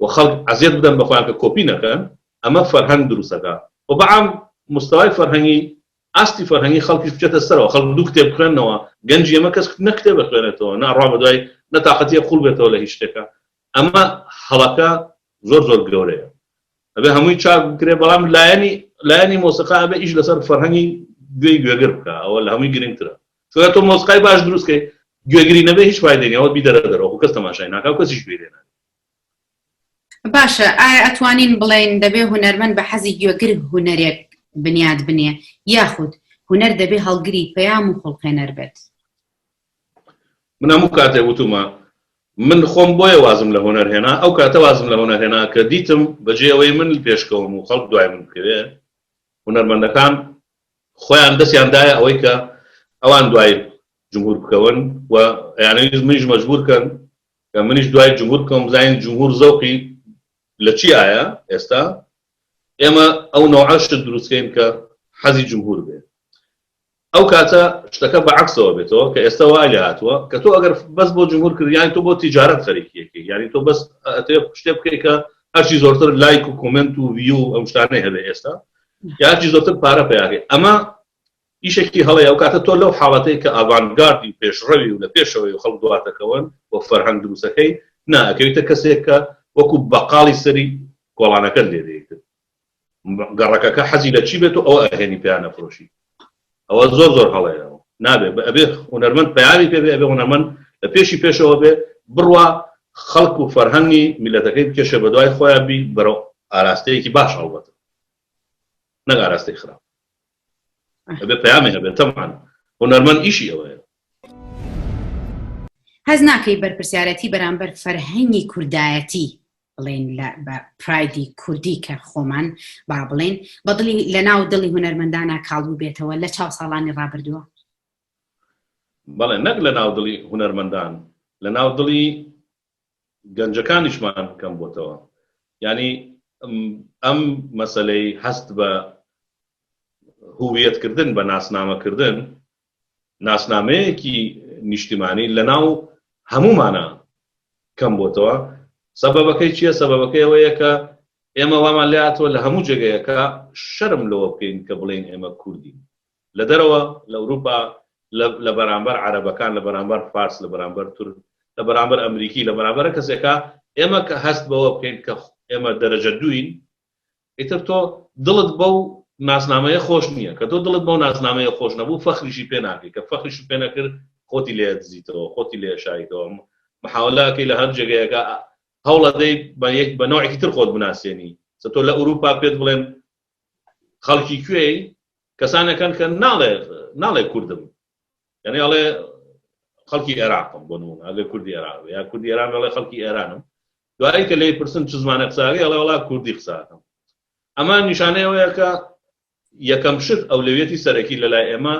و خەڵک ئەزیەت بدەن بە خۆیان کە کۆپی نەکەن ئەمە فەرهەنگ دروستەکە و بەعام مستەوای فەرهەنگی. ئاستی فەرهەنگی خەڵکیش بچێتە سەرەوە، خەڵک دوو کتێب بخوێننەوە، گەنجی ئێمە کەس نە کتێب ئەخوێنێتەوە، نە ئەڕوا بەدوای، نە تاقەتیە قوڵ بێتەوە لە هیچ شتێکا، ئەمە هەڵەکە زۆر زۆر گەورەیە، ئەبێ هەمووی چاک بکرێ، بەڵام لایەنی لایەنی مۆسیقا ئەبێ ئیش لەسەر فەرهەنگی گوێی گوێگر بکا، ئەوە لە هەمووی گرنگترە، چونکە تۆ مۆسیقای باش دروست کەی گوێگری نەبێ هیچ فایدەی نیە، ئەوە بیدەرە دەرەوە، خۆ کەس تەماشای ناکا و کەسیش گوێی لێ ناگرێ. باشە ئایا ئەتوانین بڵێین دەبێ هونەرمەند بە حەزی گوێگر هونەرێک بنیات بنێ یاخود هونەر دەبێ هەڵگری پەیام و خوڵقێنەر بێت؟ من هەموو کاتێک وتومە من خۆم بۆیە وازم لە هونەر هێنا ئەو کاتە وازم لە هونەر هێنا کە دیتم بەجێ ئەوەی من پێشکەوم و خەڵک دوای من بکەوێ هونەرمەندەکان خۆیان دەستیان دایە ئەوەی کە ئەوان دوای جمهور بکەون و ئەیانەویست منیش مەجبور کەن کە منیش دوای جمهور بکەم بزانین جمهور زەوقی لە چی ئایا ئێستا ئێمە ئەو نەوعە شت دروستکەین کە حەزی جمهور بێ ئەو کاتە شتەکە بە عەکسەوە بێتەوە کە ئێستا وای لێ هاتووە کە تۆ ئەگەر بەس بۆ جمهور کرد یانی تۆ بۆ تیجارەت خەریکیەکەی یانی تۆ بەس ئەتەوێ شتێ بکەی کە هەرچی زۆرتر لایک و comment و view ئەم شتانەی هەبێ ئێستا یا هەرچی زۆرتر پارە پەیاکەی ئەمە ئیشێکی هەڵەیە ئەو کاتە تۆ لەو حاڵەتەی کە ئاڤانگاردی و پێشڕەوی و لە پێشەوەی و خەڵک دواتەکەون و فەرهەنگ دروستەکەی نا ئەکەویتە کەسێک کە وەکو بەقاڵی سەری کۆڵانەکەت لێ دێیتن گەڕەکەکە حەزی لە چی بێت و ئەوە ئەهێنی پێیان ئەفرۆشی ئەوە زۆر زۆر هەڵەیە نابێ ئەبێ هونەرمەند پەیامی پێ بێ ئەبێ هونەرمەند لە پێشی پێشەوە بێ بڕوا خەڵک و فەرهەنگی میلەتەکەی بکێشێ بە دوای خۆیان بی بەرەو ئاراستەیەکی باش هەڵبەتە نەک ئاراستەی خراپ ئەبێ پەیامی هەبێت تەبعەن هونەرمەند ئیشی ئەوەیە. هەست ناکەی بەرپرسیارەتی بەرامبەر فەرهەنگی کوردایەتی بڵێن لە بە پرایدی کوردی کە خۆمان با بڵێن بە دڵی لە ناو دڵی هونەرمەندانا کاڵ بووبێتەوە لە چاو ساڵانی ڕابردووە؟ بەڵێ نەک لە ناو دڵی هونەرمەندان لە ناو دڵی گەنجەکانیشمان کەم بۆتەوە یانی ئەم مەسەلەی هەست بە هویەتکردن بە ناسنامەکردن ناسنامەیەکی نیشتیمانی لە ناو هەمومانە کەم بۆتەوە سەبەبەکەی چییە سەبەبەکەی ئەوەیە کە ئێمە وامان لێهاتووە لە هەموو جێگەیەکە شەرم لەوە بکەین کە بڵێین ئێمە کوردین لە دەرەوە، لە ئەوروپا، لە لە بەرامبەر عەرەبەکان، لە بەرامبەر فارس، لە بەرامبەر تورک، لە بەرامبەر ئەمریکی، لە بەرامبەر هەر کەسێکا، ئێمە کە هەست بەوە بکەین کە ئێمە دەرەجە دووین، ئیتر تۆ دڵت بەو ناسنامەیە خۆش نییە. کە تۆ دڵت بەو ناسنامەیە خۆش نەبوو، فەخریشی پێ ناکەی. کە فەخریشت پێ نەکرد، خۆتی لێ ئەدزیتەوە، خۆتی لێ ئەشاریتەوە، محاوەلە ئەکەی لە هەر جێگەیەکا هەوڵ ئەدەی بە یەک بە نەوعێکی تر خۆت بناسێنی. سە تۆ لە ئەوروپا پێت بڵێن خەڵکی کوێی، کەسانێکن کە ناڵێ ناڵێ کوردم یعنی ئەڵێ خەڵکی عێراقم بۆ نمونە ئەگەر کوردی عێراق بێ یا کوردی ئێران ئەڵێ خەڵکی ئێرانم دوایی کە لێی پرسن چ زمانە قساکەی ئەڵێ وەڵا کوردی قساکەم ئەمە نیشانەی ئەوەیە کە یەکەم شت ئەولەویەتی سەرەکی لەلای ئێمە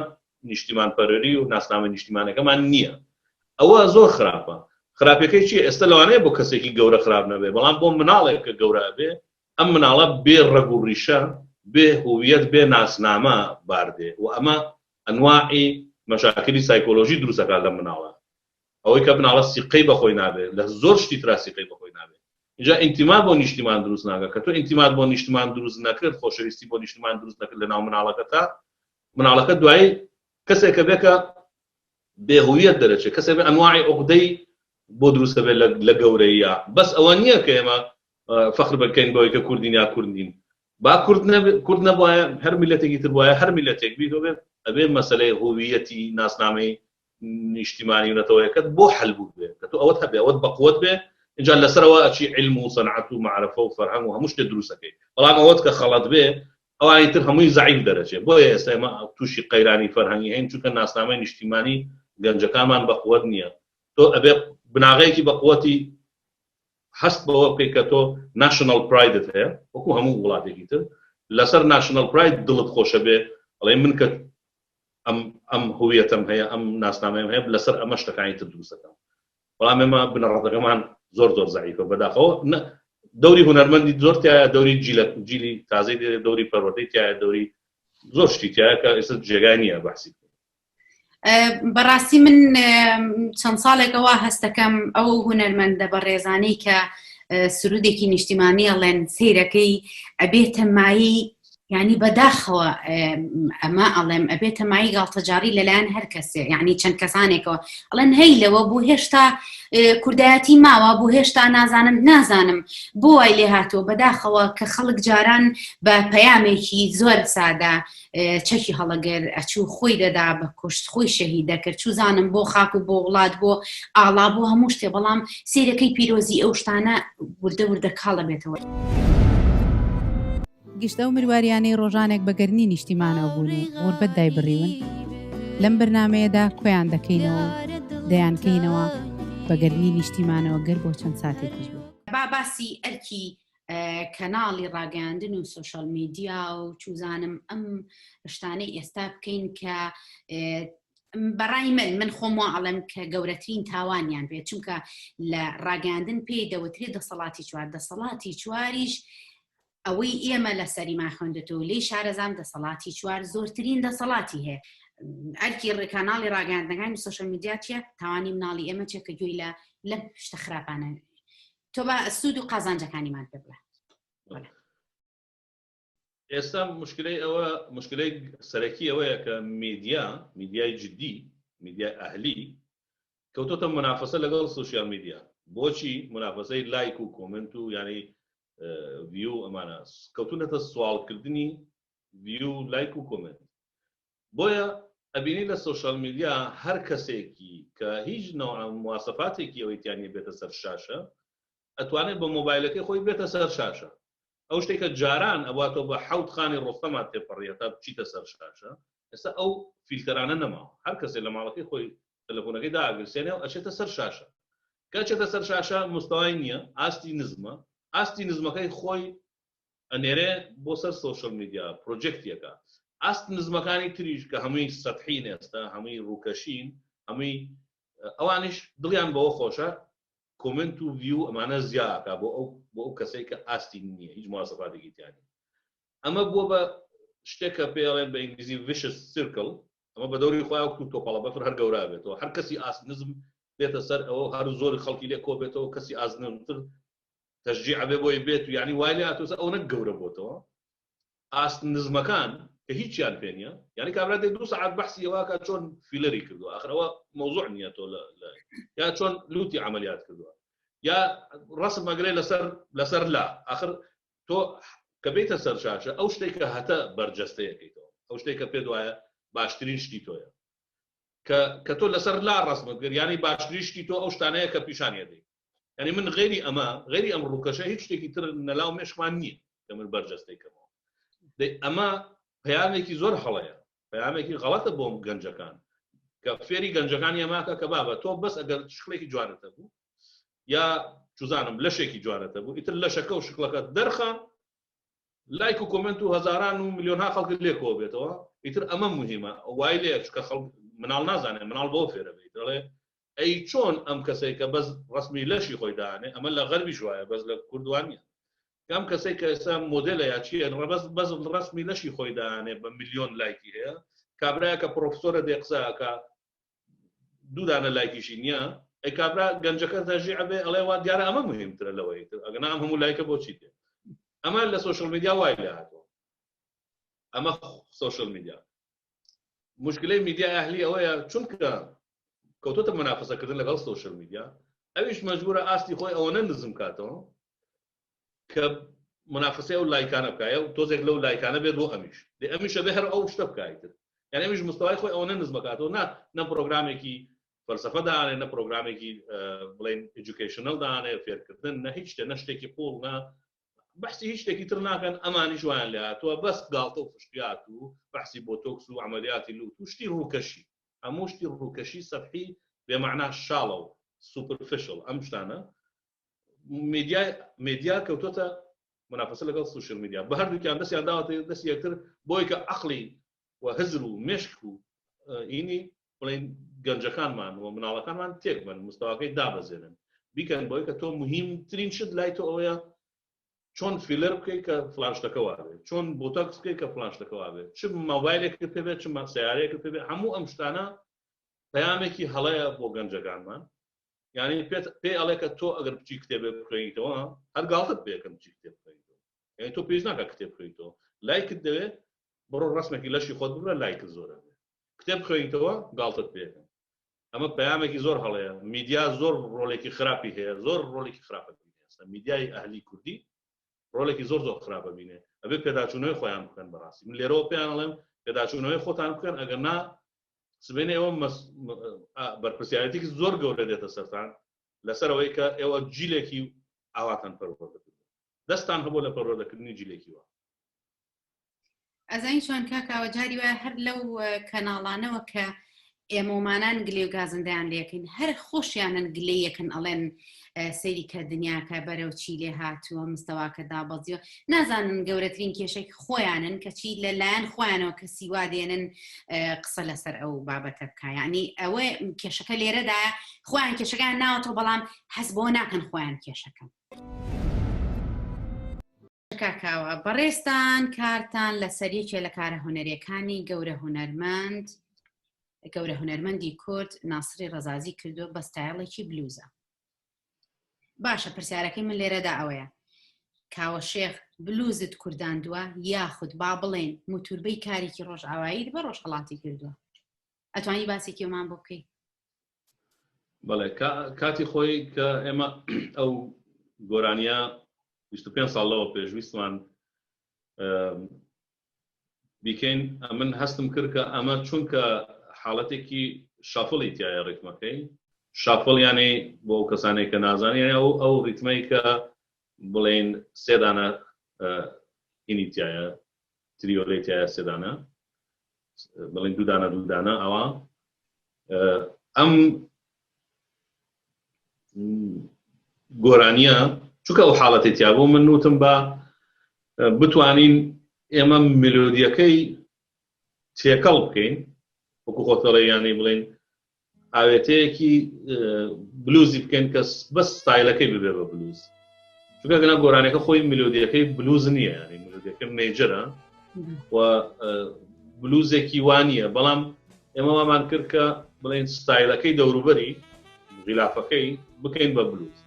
نیشتیمان پەروەری و ناسنامە نیشتیمانەکەمان نییە ئەوە زۆر خراپە خراپەکەی چیە ئێستا لەوانەیە بۆ کەسێکی گەورە خراپ نەبێ بەڵام بۆ مناڵێک کە گەورە بێ ئەم مناڵە بێ ڕەگ و ڕیشە، بێ هویەت، بێ ناسنامە بار دێ و ئەمە ئەنواعی مەشاکلی سایکۆلۆژی دروست ئەکات لەم مناڵە. ئەوەی کە مناڵە سیقەی بە خۆی نابێ، لە زۆر شتی ترا سیقەی بە خۆی نابێ. ئینجا ئینتیما بۆ نیشتیمان دروست ناکا. کە تۆ ئینتیمات بۆ نیشتمان دروست نەکرد، خۆشەویستی بۆ نیشتمان دروست نەکرد لە ناو مناڵەکەتا، مناڵەکە دوایی کەسێکە بێ کە بێ هویەت دەرەچێ کەسێ بێ ئەنواعی عوقدەی بۆ دروست دەبێت لە گەورەیە بەس ئەوە نییە کە ئێمە فەخر بکەین بەوەی کە کوردین یا کورد نین با کورد کورد نەبواە هەر میلەتێکی تر وایە هەر میلەتێک بیت بێت ئەبێ مەسلەی هویەتی ناسنامەی نیشتیمانی و نەتەوەیەکەت بۆ حل بوو بێ کە تۆ ئەوەت هەبێ ئەوەت بەقوت بێ اینجا لەسەرەوە ئەچی علم و سەنعەت و معرفە و فەرهەنگ و هەموو شتێ دروستەکەی بەڵام ئەوەت کە خەڵەت بێ ئەوانی تر هەمووی زەعیف دەرەچێ بۆیە ئێستا ئێمە تووشی قەیرانی فەرهەنگی هەین چونکە ناسنامەی نیشتیمانی گەنجەکانمان بەقوەت نییە تۆ ئەبێ بناغەیەکی بەقوەتی هەست بەوە بکەیت کە تۆ national pride ت هەیە وەکو هەموو وڵاتێکی تر لەسەر national pride دڵت خۆشە بێ ئەڵێ من کە ئەم ئەم هویەتم هەیە ئەم ناسنامەیەم هەیە لەسەر ئەمە شتەکانی تر دروستەکەم بەڵام ئێمە بنەڕەتەکەمان زۆر زۆر زەعیفە بەداخەوە دەوری هونەرمەندی زۆر تایە دەوری جیلە جیلی تازەی دێ دەوری پەروەردەی تایە دەوری زۆر شتی تایە کە ئێستا جێگای نییە بەحسی بەڕاستی من چەند ساڵێکەوە هەستەکەم ئەو هونەرمەندە بەڕێزانەی کە سرودێکی نیشتیمانی ئەڵێن سیرەکەی ئەبێتە مایی. یعنی بەداخەوە ئەمە ئەڵێم ئەبێتە مای گاڵتەجاڕی لەلایەن هەر کەسێ یعنی چەند کەسانێکەوە ئەڵێن هەی لەوە بۆ هێشتا کوردایەتی ماوە بۆ هێشتا نازانم نازانم بۆ وای لێ هاتووە بەداخەوە کە خەڵک جاران بە پەیامێکی زۆر سادە چەکی هەڵەگر ئەچوو خۆی دەدا بە کوشت خۆی شەهید دەکرد چوزانم بۆ خاک و بۆ وڵات بۆ ئاڵا بۆ هەموو شتێ بەڵام سیرەکەی پیرۆزی ئەو شتانە وردە وردە کاڵە بێتەوە. گشت ئەو مرواریانەی ڕۆژانێک بە گەرمی نیشتیمانەوە بوون و غوربەت دایبڕیون، لەم بەرنامەیەدا کۆیان دەکەینەوە و دەیانکەینەوە بە گەرمی نیشتیمانەوە گەر بۆ چەند ساتێکیش بێت. با باسی ئەرکی کەناڵی ڕاگەیاندن و سۆشیال میدیا و چوزانم ئەم شتانەی ئێستا بکەین کە بەڕای من من خۆم وا ئەڵێم کە گەورەترین تاوانیان بێت چونکە لە ڕاگەاندن پێی دەوترێت دەسەڵاتی چوار دەسەڵاتی چواریش ئەوەی ئێمە لە سەریمان خوێندێتەوە لی شارەزان دەسەڵاتی چوار زۆرترین دەسەڵاتی هەیە ئەرکی ڕێکاناڵی ڕاگەاندنەکانی سوۆشل میدیا چیە تاوانی مناڵی ئێمە چێ کە گوێی لە لەم شتە خراپانە تۆ بە سوود و قازانجەکانیمان پێ بڵێ ئێستا مشکلەی ئەوە مشکلەی سەرەکی ئەوەیە کە میدیا میدیای جدی میدیای ئەهلی کەوتۆتە منافەسە لەگەڵ سوسیال میدیا بۆچی منافەسەی لایک و کۆمنت و ینی ڤیو ئەمانە کەوتونەتە سواڵکردنی ڤیو لایک و کۆمنت بۆیە ئەبینی لە سۆشیال میدیا هەر کەسێکی کە هیچ نەوع مواسەفاتێکی ئەوەی تیا نیە بێتە سەر شاشە ئەتوانێت بە مۆبایلەکەی خۆی بێتە سەر شاشە ئەو شتێک کە جاران ئەبوا تۆ بە حەوت خانی ڕۆستەما تێپەڕی هەتا بچیتە سەر شاشە ئێستا ئەو فیلتەرانە نەماوە هەر کەسێک لە ماڵەکەی خۆی تەلەفۆنەکەی داگرسێنێ و ئەچێتە سەر شاشە کە ئەچێتە سەر شاشە مستەوای نییە ئاستی نزمە ئاستی نزمەکەی خۆی ئەنێرێ بۆ سەر سۆشیال میدیا پرۆجێکتیەکە ئاست نزمەکانی تریش کە هەمووی سەتحین ئێستا هەمووی ڕووکەشین هەمووی ئەوانیش دڵیان بەوە خۆشە کۆمنت و ڤیو ئەمانە زیاکە بۆ ئەو بۆ ئەو کەسێک کە ئاستی نییە هیچ مواسەفاتێکی تیانە ئەمە بووە بە شتێک کە پێڵێن بە ئینگلیزی vicious circle ئەمە بە دەوری خۆیان وەکو تۆپەڵە بەفر هەر گەورە بێتەوە هەر کەسی ئاست نزم بێتە سەر ئەوە هەر زۆری خەڵکی لێ کۆ بێتەوە کەسی ئاست نزمتر تەشجیع ئەبێ بۆی بێت و یعنی وای لێ هاتووە ئەوەنە گەورە بۆتەوە ئاست نزمەکان کە هیچیان پێ نییە یعنی کابرا دێ دوو سەعات بەحسی ئەوە کە چۆن فیلەری کردووە ئاخر ئەوە مەوزوع نییە تۆ لە یا چۆن لوتی عملیات کردووە یا ڕسم ئەگرێ لەسەر لەسەر لا ئاخر تۆ کە بیتە سەر شاشە ئەو شتێک کە هەتە بەرجەستەیەکەیتەوە ئەو شتێک کە پێت وایە باشترین شتی تۆیە کە کە تۆ لەسەر لا ڕسمت کرد یعنی باشترین شتی تۆ ئەو شتانەیە کە پیشانیە دەی یعنی من غێری ئەمە غێری ئەم ڕووکەشە هیچ شتێکی تر نەلاو مێشکمان نییە کە من بەرجەستەی کەمەوە دەی ئەمە پەیامێکی زۆر هەڵەیە پەیامێکی غەڵەتە بۆ گەنجەکان کە فێری گەنجەکان ئەماکە کە بابە تۆ بەس ئەگەر شکلێکی جوانەتە بوو یا چزانم لەشێکی جوانەتە بوو ئیتر لەشەکە و شکڵەکە دەرخە لایک و کۆمنت و هەزاران و میلیۆنها خەڵک لێکەوە بێتەوە ئیتر ئەمە مهمە وای لێ چکە خەڵک مناڵ نازانێت مناڵ بۆ فێرە بێت دەڵێ ئەی چۆن ئەم کەسەی کە بەس ڕەسمی لەشی خۆی دانێ ئەمە لە غەربیش وایە بەس لە کورد وا نییە کەم کەسێک کە ئێستا مۆدێلە یا چییە ڕەبەس بەس ڕەسمی لەشی خۆی دانێ بە میلیۆن لایکی هەیە کابرایە کە پرۆفسۆرە دێ قسە ئەکا دوو دانە لایکیشی نییە ئەی کابرا گەنجەکە تەژیع بێ ئەڵێ وا دیارە ئەمە مهمترە لەوەی تر ئەگەنا ئەم هەموو لایکە بۆچی دێ ئەمە لە سۆشیال میدیا وای لێ هاتووە ئەمە سۆشیال میدیا مشکلەی میدیا ئەهلی ئەوەیە چونکە کەوتۆتە منافەسەکردن لەگەڵ سۆشیال میدیا ئەویش مەجبورە ئاستی خۆی ئەوەنە نزم کاتەوە کە منافەسەی ئەو لایکانە بکایە و تۆزێک لەو لایکانە بێت بۆ ئەمیش دێ ئەمیشە بێ هەر ئەو شتە بکایتر یعنی ئەمیش مستەوای خۆی ئەوەنە نزمەکاتەوە نا نە پرۆگرامێکی فەلسەفە دانێ نە پرۆگرامێکی بڵێن educational دانێ فێرکردن نە هیچ شتێ نە شتێکی قوڵ نە بەحسی هیچ شتێکی تر ناکەن ئەمانیش وایان لێ هاتووە بەس گاڵتە و فشقیات و بەحسی بۆتۆکس و عەمەلیاتی لوت و شتی ڕووکەشی هەموو شتی ڕووکەشی سەتحی بێمەعنا شاڵە و superficial ئەم شتانە میدیا میدیا کەوتۆتە منافەسە لەگەڵ سوشیال میدیا بە هەردووکیان دەستیان داوەتە دەستی یەکتر بۆی کە عەقڵی و هزر و مێشک و ئینی بڵێن گەنجەکانمان و مناڵەکانمان تێک بن مستەواکەی دابەزێنن بیکەن بۆی کە تۆ مهمترین شت لای تۆ ئەوەیە چۆن فیلەر بکەیت کە فلان شتەکە وابێت چۆن بۆتۆکس بکەیت کە فلان شتەکە وابێت چ مۆبایلێک پێ بێت چ سیارەیەک پێ بێت هەموو ئەم شتانە پەیامێکی هەڵەیە بۆ گەنجەکانمان یعنی پێت پێ ئەڵێ کە تۆ ئەگەر بچی کتێبێک بخوێنیتەوە هەر گاڵتت پێکەم بچی کتێب بخوێنیتەوە یعنی تۆ پێویست ناکە کتێب بخوێنیتەوە. لایکت دەوێ بڕۆ ڕسمێکی لەشی خۆت ببرە لایکت زۆرە کتێب خوێنیتەوە گاڵتەت پێەکەن ئەمە پەیامێکی زۆر هەڵەیە میدیا زۆر ڕۆلێکی خراپی هەیە زۆر ڕۆلێکی خراپە ئێستا میدیای ئەهلی کوردی ڕۆلێکی زۆر زۆر خراپە بینێ ئەبێ پێداچوونەوەی خۆیان بکەن بەڕاستی من لێرەوە پێیان ئەڵێم پێداچوونەوەی خۆتان بکەن ئەگەر نا سبێنێ ئێوە بەرپرسیارەتێکی زۆر گەورە دێتە سەرتان لەسەر ئەوەی کە ئێوە جیلێکی ئاواتان پەروەردە کردو دەستان هەبوو لە پەروەردەکردنی جیلێکی وا. ئەزانی چۆن کاکاوە جاری وایە هەر لەو کەناڵانەوە کە ئێمەمانان گلێ و گازندەیان لەکەین هەر خۆشیانن گلەیەکن ئەڵێن سەیری کە دنیاکە بەرەو چی لێ هاتووە مستەواکە دابەزیوە نازانن گەورەترین کێشێک خۆیانن کەچی لەلایەن خۆیانەوە کەسی وا دێنن قسە لەسەر ئەو بابەتە بکە یعنی ئەوە کێشەکە لێرەدا خۆیان کێشەکان ناوەتەوە بەڵام هەست بۆ ناکەن خۆیان کێشەکەن. کاکاوە بەڕێزتان کارتان لەسەر یەکێ لە کارە هونەریەکانی گەورە هونەرمەند گەورە هونەرمەندی کورد ناسری ڕەزازی کردووە بە ستایڵێکی بلوزە باشە پرسیارەکەی من لێرەدا ئەوەیە کاوە شێخ بلوزت کورداندووە یاخود با بڵێن موتوربەی کارێکی ڕۆژئاواییت بە ڕۆژهەڵاتی کردووە ئەتوانی باسێکی ئەومان بۆ بکەی؟ بەڵێ کاتی خۆی کە ئێمە ئەو گۆرانیە 25 ساڵ لەوە پێشویستمان بیکەین ئەمن هەستم کرد کە ئەمە چونکە حاڵەتێکی shuffle ی تایە ڕیتمەکەی shuffle یانەی بۆ ئەو کەسانێک کە نازانانی ئەو ئەو ڕیتمەی کە بڵێن سێدانە هینی تایە تریۆلەی تایە سێدانە بڵین دوودانە دوودانە ئەوە ئەم گۆرانیە چونکە ئەو حاڵەتی تیا بوو من نوتم بە بتوانین ئێمە ملۆدیەکەی تێکەڵ بکەین وەکو خۆتەڵێ یانەی بڵین ئاوێتەیەکی بلوزی بکەین کە بەس ستایلەکەی ببێ بە بلوز چونکە گەنا گۆرانەکە خۆی ملۆدیەکەی بلوز نییە ینی ملۆدیەکە major ە و بلوزێکی وانە بەڵام ئێمە وامان کرد کە بڵێن ستایلەکەی دەوروبەری غیلافەکەی بکەین بە بلوز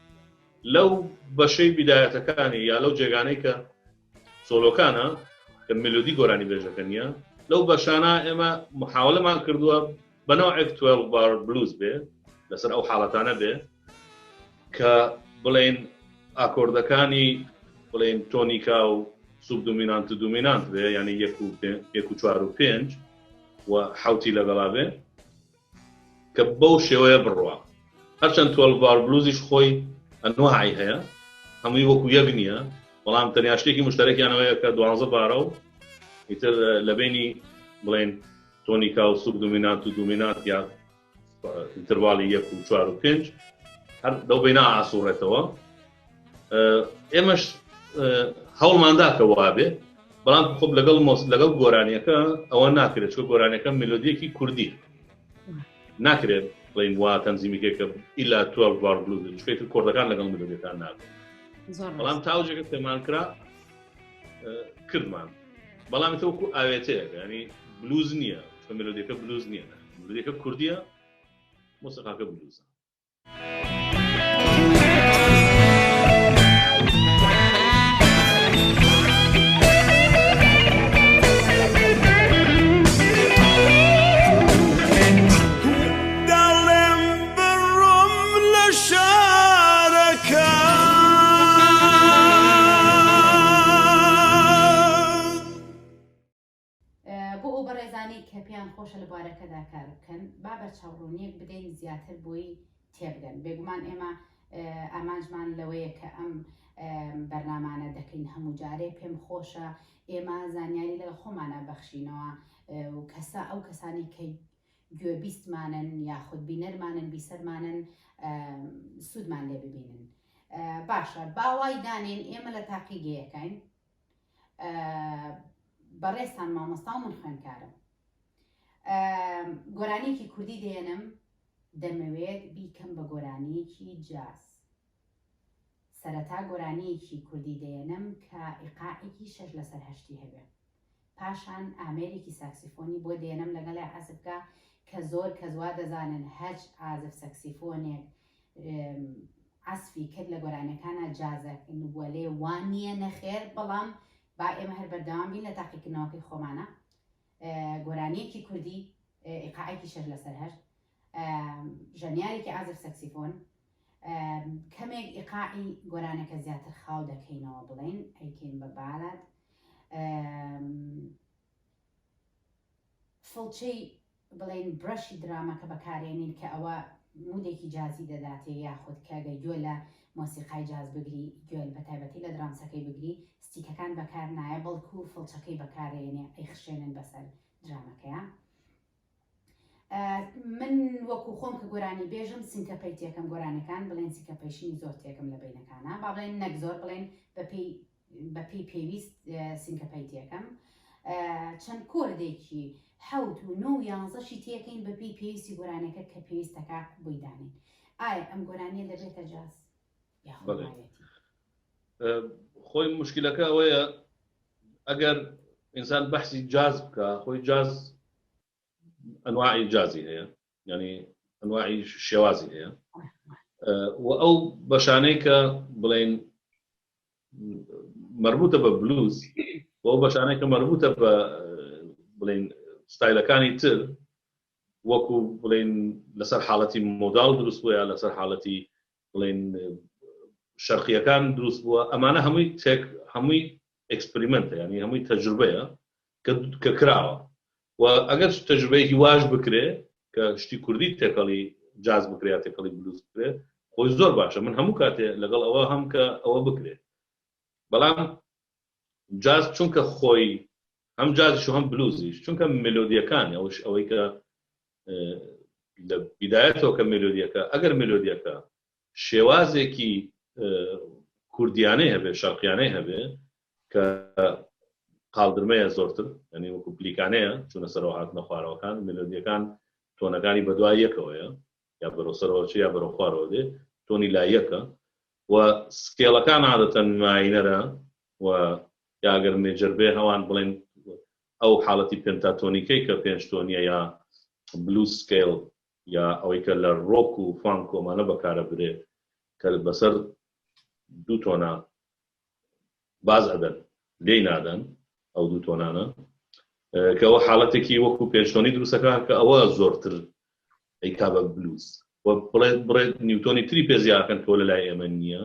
لەو بەشەی بیدایەتەکانی یا لەو جێگانەی کە سۆلۆکانە کە ملۆدی گۆرانی بێژەکە نییە لەو بەشانە ئێمە محاولەمان کردووە بە نەوعێک 12 bar blues بێ لەسەر ئەو حاڵەتانە بێ کە بڵێن ئاکۆردەکانی بڵێن تۆنیکا و سوب دومینانت و دومینانت بێ یعنی یەک و یەک و چوار و پێنج و حوتی لەگەڵا بێ کە بەو شێوەیە بڕوا هەرچەند 12 bar blues یش خۆی ئەنواعی هەیە هەمووی وەکو یەک نییە بەڵام تەنیا شتێکی مشتەرەکیانەوەیە کە دوانزە بارە و ئیتر لە بینی بڵێن تۆنیکا و سوب دومینانت و دومینانت یا interval ی یەک و چوار و پێنج هەر لەو بینا ئاسوڕێتەوە ئێمەش هەوڵماندا کە وابێ بەڵام خۆب لەگەڵ مۆس لەگەڵ گۆرانیەکە ئەوە ناکرێت چۆ گۆرانەکە ملۆدیەکی کوردی ناکرێت بڵین وا تەنزیمیکێک کە ئیلا 12 bar blues چونکە کۆردەکان لەگەڵ ملۆدیەکان نابێت بەڵام تاوجێکە پێمان کرا کردمان بەڵام تۆ وەکو ئاوێتەیەک ینی بلوز نییە چونکە ملۆدیەکە بلوز نییە ملۆدیەکە کوردیە مۆسیقاکە بلوزە. دەڵێم بڕۆم لە شارەکە. بۆ ئەو بەڕێزانەی کە پێیان خۆشە لە بوارەکەدا کار بکەن با بەرچاوڕوونیەک بدەین زیاتر بۆی تێبگەن بێگومان ئێمە ئامانجمان لەوەیە کە ئەم بەرنامانە دەکەین هەموو جارێ پێم خۆشە ئێمە زانیاری لەگە خۆمانە بەخشینەوە و کەسە ئەو کەسانی کە گوێبیستمانن یاخود بینەرمانن بیسەرمانن سوودمان لێ ببینن باشە باوای دانێن ئێمە لە تاقیگەیەکەین بەڕێزتان مامۆستا و من خوێنکارم گۆرانیەکی کوردی دێنم دەمەوێت بیکەم بە گۆرانیەکی جاز سەرەتا گۆرانیەکی کوردی دێنم کە ئیقاعێکی شەش لەسەر هەشتی هەبێ پاشان ئامێرێکی ساکسیفۆنی بۆ دێنم لەگەڵێ عەزفکە کە زۆر کەس وا دەزانن هەچ عازف سەکسیفۆنێک عەزفی کرد لە گۆرانیەکانا جازە وەلێ وا نییە نەخێر بەڵام. با ئێمە هەر بەردەوام بین لە تاقیکردنەوەکەی خۆمانە گۆرانیەکی کوردی ئیقاعێکی شەش لەسەر هەشت ژەنیارێکی عازف سەکسیفۆن کەمێک ئیقاعی گۆرانەکە زیاتر خاو دەکەینەوە بڵێن ئەیکەین بە ballad فڵچەی بڵێن brush ی drum ەکە بەکارێنین کە ئەوە mood ێکی جازی دەداتێ یاخود کە گەر گوێ لە مۆسیقای جاز بگری گوێ بە تایبەتی لە drums ەکەی بگری stick ەکان بەکار نایە بەڵکو فڵچەکەی بەکارێنێ ئەیخشێنن بەسەر drum ەکەیە من وەکو خۆم کە گۆرانی بێژم syncopate تێکەم گۆرانەکان بڵێن syncopation ی زۆر تێکم لە بینەکانە با بڵێن نەک زۆر بڵێن بەپێی بەپێی پێویست syncopate ەکەم چەند chord ێکی حەوت و نۆ و یانزەشی تێکەین بەپێی پێویستی گۆرانەکە کە پێویستەکە بۆی دانین ئایا ئەم گۆرانیە دەبێتە جاز خۆی مشکلەکە ئەوەیە ئەگەر ئینسان بەحسی جاز بکە خۆی جاز ئەنواعی جازی هەیە ینی ئەنواعی شێوازی هەیە و ئەو بەشانەی کە بڵین مەربوتە بە بلوز و ئەو بەشانەی کە مەربوتە بە بڵین ستایلەکانی تر وەکو بڵین لەسەر حاڵەتی modal دروست بووە یا لەسەر حاڵەتی بڵین شەرقیەکان دروست بووە ئەمانە هەمووی تێک هەمووی experiment ە ینی هەمووی تەجروبەیە کە کراوە و ئەگەر تەجروبەیەکی واش بکرێ کە شتی کوردی تێکەڵی جاز بکرێ یا تێکەڵی بلوز بکرێ خۆی زۆر باشە من هەموو کاتێ لەگەڵ ئەوە هەم کە ئەوە بکرێ بەڵام جاز چونکە خۆی هەم جازیش و هەم بلوزیش چونکە مێلۆدیەکان ئەوش ئەوەی کە لە بیدایەتەوە کە مێلۆدیەکە ئەگەر مێلۆدیەکە شێوازێکی کوردیانەی هەبێ شەرقیانەی هەبێ کە قاڵدرمەیە زۆرتر ینی وەکو پلیکانەیە چونە سەرەوە هاتنە خوارەوەکان مێلۆدیەکان تۆنەکانی بەدوای یەکەوەیە یا بەرەو سەرەوە چ یا بەرەو خوارەوە دێ تۆنی لایەکە و scale ەکان عادەتەن minor ە و یاگەر major بێ هەوان بڵێن ئەو حاڵەتی pentatonic ەی کە پێنج تۆنیە یا blues scale یا ئەوەی کە لە ڕۆک و funk و ئەمانە بەکارە برێ کە بەسەر دوو تۆنا باز ئەدەن لێی نادەن ئەو دوو تۆنانە کە ئەوە حاڵەتێکی وەکو پێنج تۆنی دروستەکە کە ئەوە زۆرتر ئەیکا بە بلوز و بڵێ بڕێ نیوتۆنی تری پێ زیاکەن کە لە لای ئێمە نییە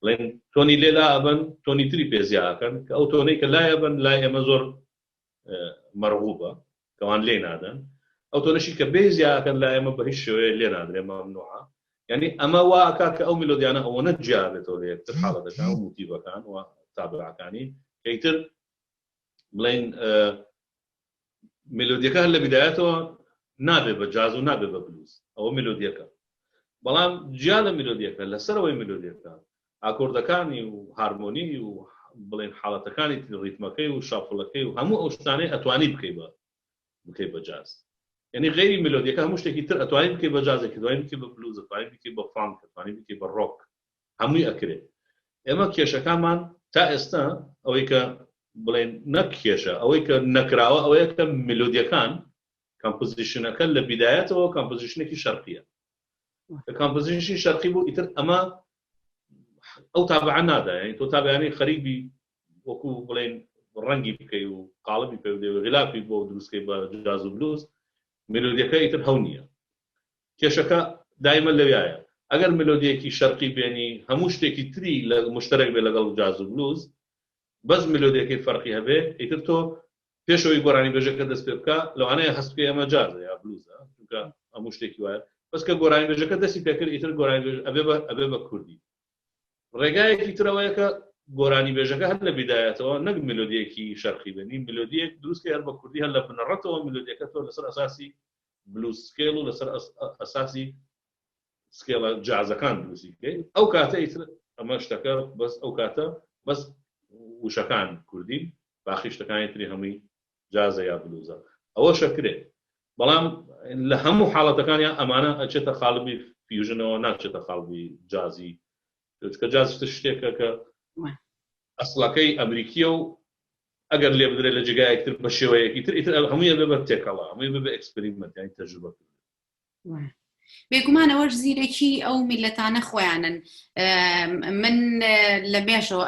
بڵێن تۆنی لێ لا ئەبەن تۆنی تری پێ زیاکەن کە ئەو تۆنەی کە لای ئەبەن لای ئێمە زۆر مەرغوبە کەوان لێ نادەن ئەو تۆنەشی کە بێ زیاکەن لای ئێمە بە هیچ شێوەیە لێ نادرێ مەمنوعە یعنی ئەمە وا ئەکا کە ئەو میلۆدیانە ئەوەنە جیا بێتەوە لە یەکتر حاڵەتەکان و موتیڤەکان و تابعەکانی کە ئیتر بڵێن مێلۆدیەکە هەر لە بیدایەتەوە نابێ بە جاز و نابێ بە بلوز ئەوە مێلۆدیەکە بەڵام جیا لە مێلۆدیەکە لەسەرەوەی مێلۆدیەکە ئاکۆردەکانی و هارمۆنی و بڵێن حاڵەتەکانی تری ڕیتمەکەی و shuffle ەکەی و هەموو ئەو شتانەی ئەتوانی بکەی بە بکەی بە جاز یعنی غەیری مێلۆدیەکە هەموو شتێکی تر ئەتوانی بکەی بە جازێک ئەتوانی بکەی بە بلوز ئەتوانی بکەی بە funk ئەتوانی بکەی بە ڕۆک هەمووی ئەکرێ ئێمە کێشەکانمان تا ئێستا ئەوەی کە بڵێن نەک کێشە ئەوەی کە نەکراوە ئەوەیە کە مێلۆدیەکان composition ەکە لە بیدایەتەوە composition ێکی شەرقیە کە composition شەرقی بوو ئیتر ئەمە ئەو تابعە نادا یعنی تۆ تابعانی خەریک بی وەکو بڵێن ڕەنگی بکەی و قاڵبی پێ بدەی و غلافی بۆ دروستکەی بە جاز و بلوز مێلۆدیەکە ئیتر هەو نییە کێشەکە دایمە لەویایە ئەگەر ملۆدیەکی شەرقی بێنی هەموو شتێکی تری لە مشتەرەک بێ لەگەڵ جاز و بلوز بەس ملۆدیەکەی فەرقی هەبێ ئیتر تۆ پێشەوەی گۆرانی بێژەکە دەست پێ بکە لەوانەیە هەست بکەی ئەمە جازە یا بلوزە چونکە هەموو شتێکی وایە بەس کە گۆرانی بێژەکە دەستی پێکرد ئیتر گۆرانی بێژ ئەبێ بە ئەبێ بە کوردی ڕێگایەکی ترەوەیە کە گۆرانی بێژەکە هەر لە بیدایەتەوە نەک ملۆدیەکی شەرقی بێنی ملۆدیەک دروستکە هەر بە کوردی هەر لە بنەڕەتەوە ملۆدیەکە تۆ لەسەر ئەساسی blues scale و لەسەر ئەساسی scale ە جازەکان دروستی بکەین ئەو کاتە ئیتر ئەمە شتەکە بەس ئەو کاتە بەس وشەکان کوردین باقی شتەکانی تری هەمووی جازە یا بلوزە ئەوە شەکرێ بەڵام لە هەموو حاڵەتەکانیان ئەمانە ئەچێتە قالبی fusion ەوە ناچێتە قالبی جازی چونکە جاز شتێکە کە ئەسڵەکەی ئەمریکیە و ئەگەر لێ بدرێت لە جێگایەک تر بە شێوەیەکی تر ئیتر هەمووی ئەبێ بە تێکەڵە هەمووی بێ بە experiment یانی تەجروبە کردن. بێگومان ئەوەش زیرەکی ئەو میلەتانە خۆیانن من. لە مێژەوە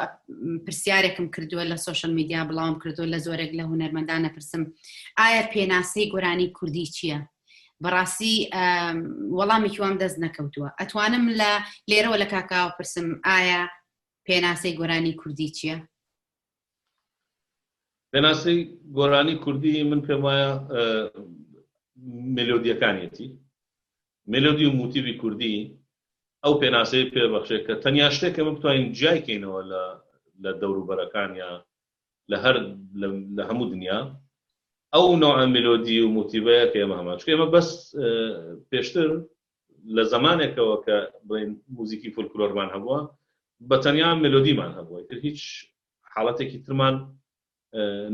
پرسیارێکم کردووە لە سۆشل میدیا بڵاوم کردووە لە زۆرێک لە هونەرمەندان ئەپرسم ئایا پێناسەی گۆرانی کوردی چییە؟ بەڕاستی وەڵامێکی وام دەست نەکەوتووە ئەتوانم لە لێرەوە لە کاکاوە پرسم ئایا پێناسەی گۆرانی کوردی چییە؟ پێناسەی گۆرانی کوردی من پێم وایە مێلۆدیەکانیەتی مێلۆدی و موتیڤی کوردی ئەو پێناسەی پێ بەخشێت کە تەنیا شتێک کە بتوانین جیای کەینەوە لە لە دەوروبەرەکان یا لە هەر لە هەموو دنیا ئەو نوع مێلۆدی و موتیڤەیە کە ئێمە هەمان چونکە ئێمە بەس پێشتر لە زمانێکەوە کە بڵێن موزیکی فولکلۆرمان هەبووە بە تەنیا مێلۆدیمان هەبووە تر هیچ حاڵەتێکی ترمان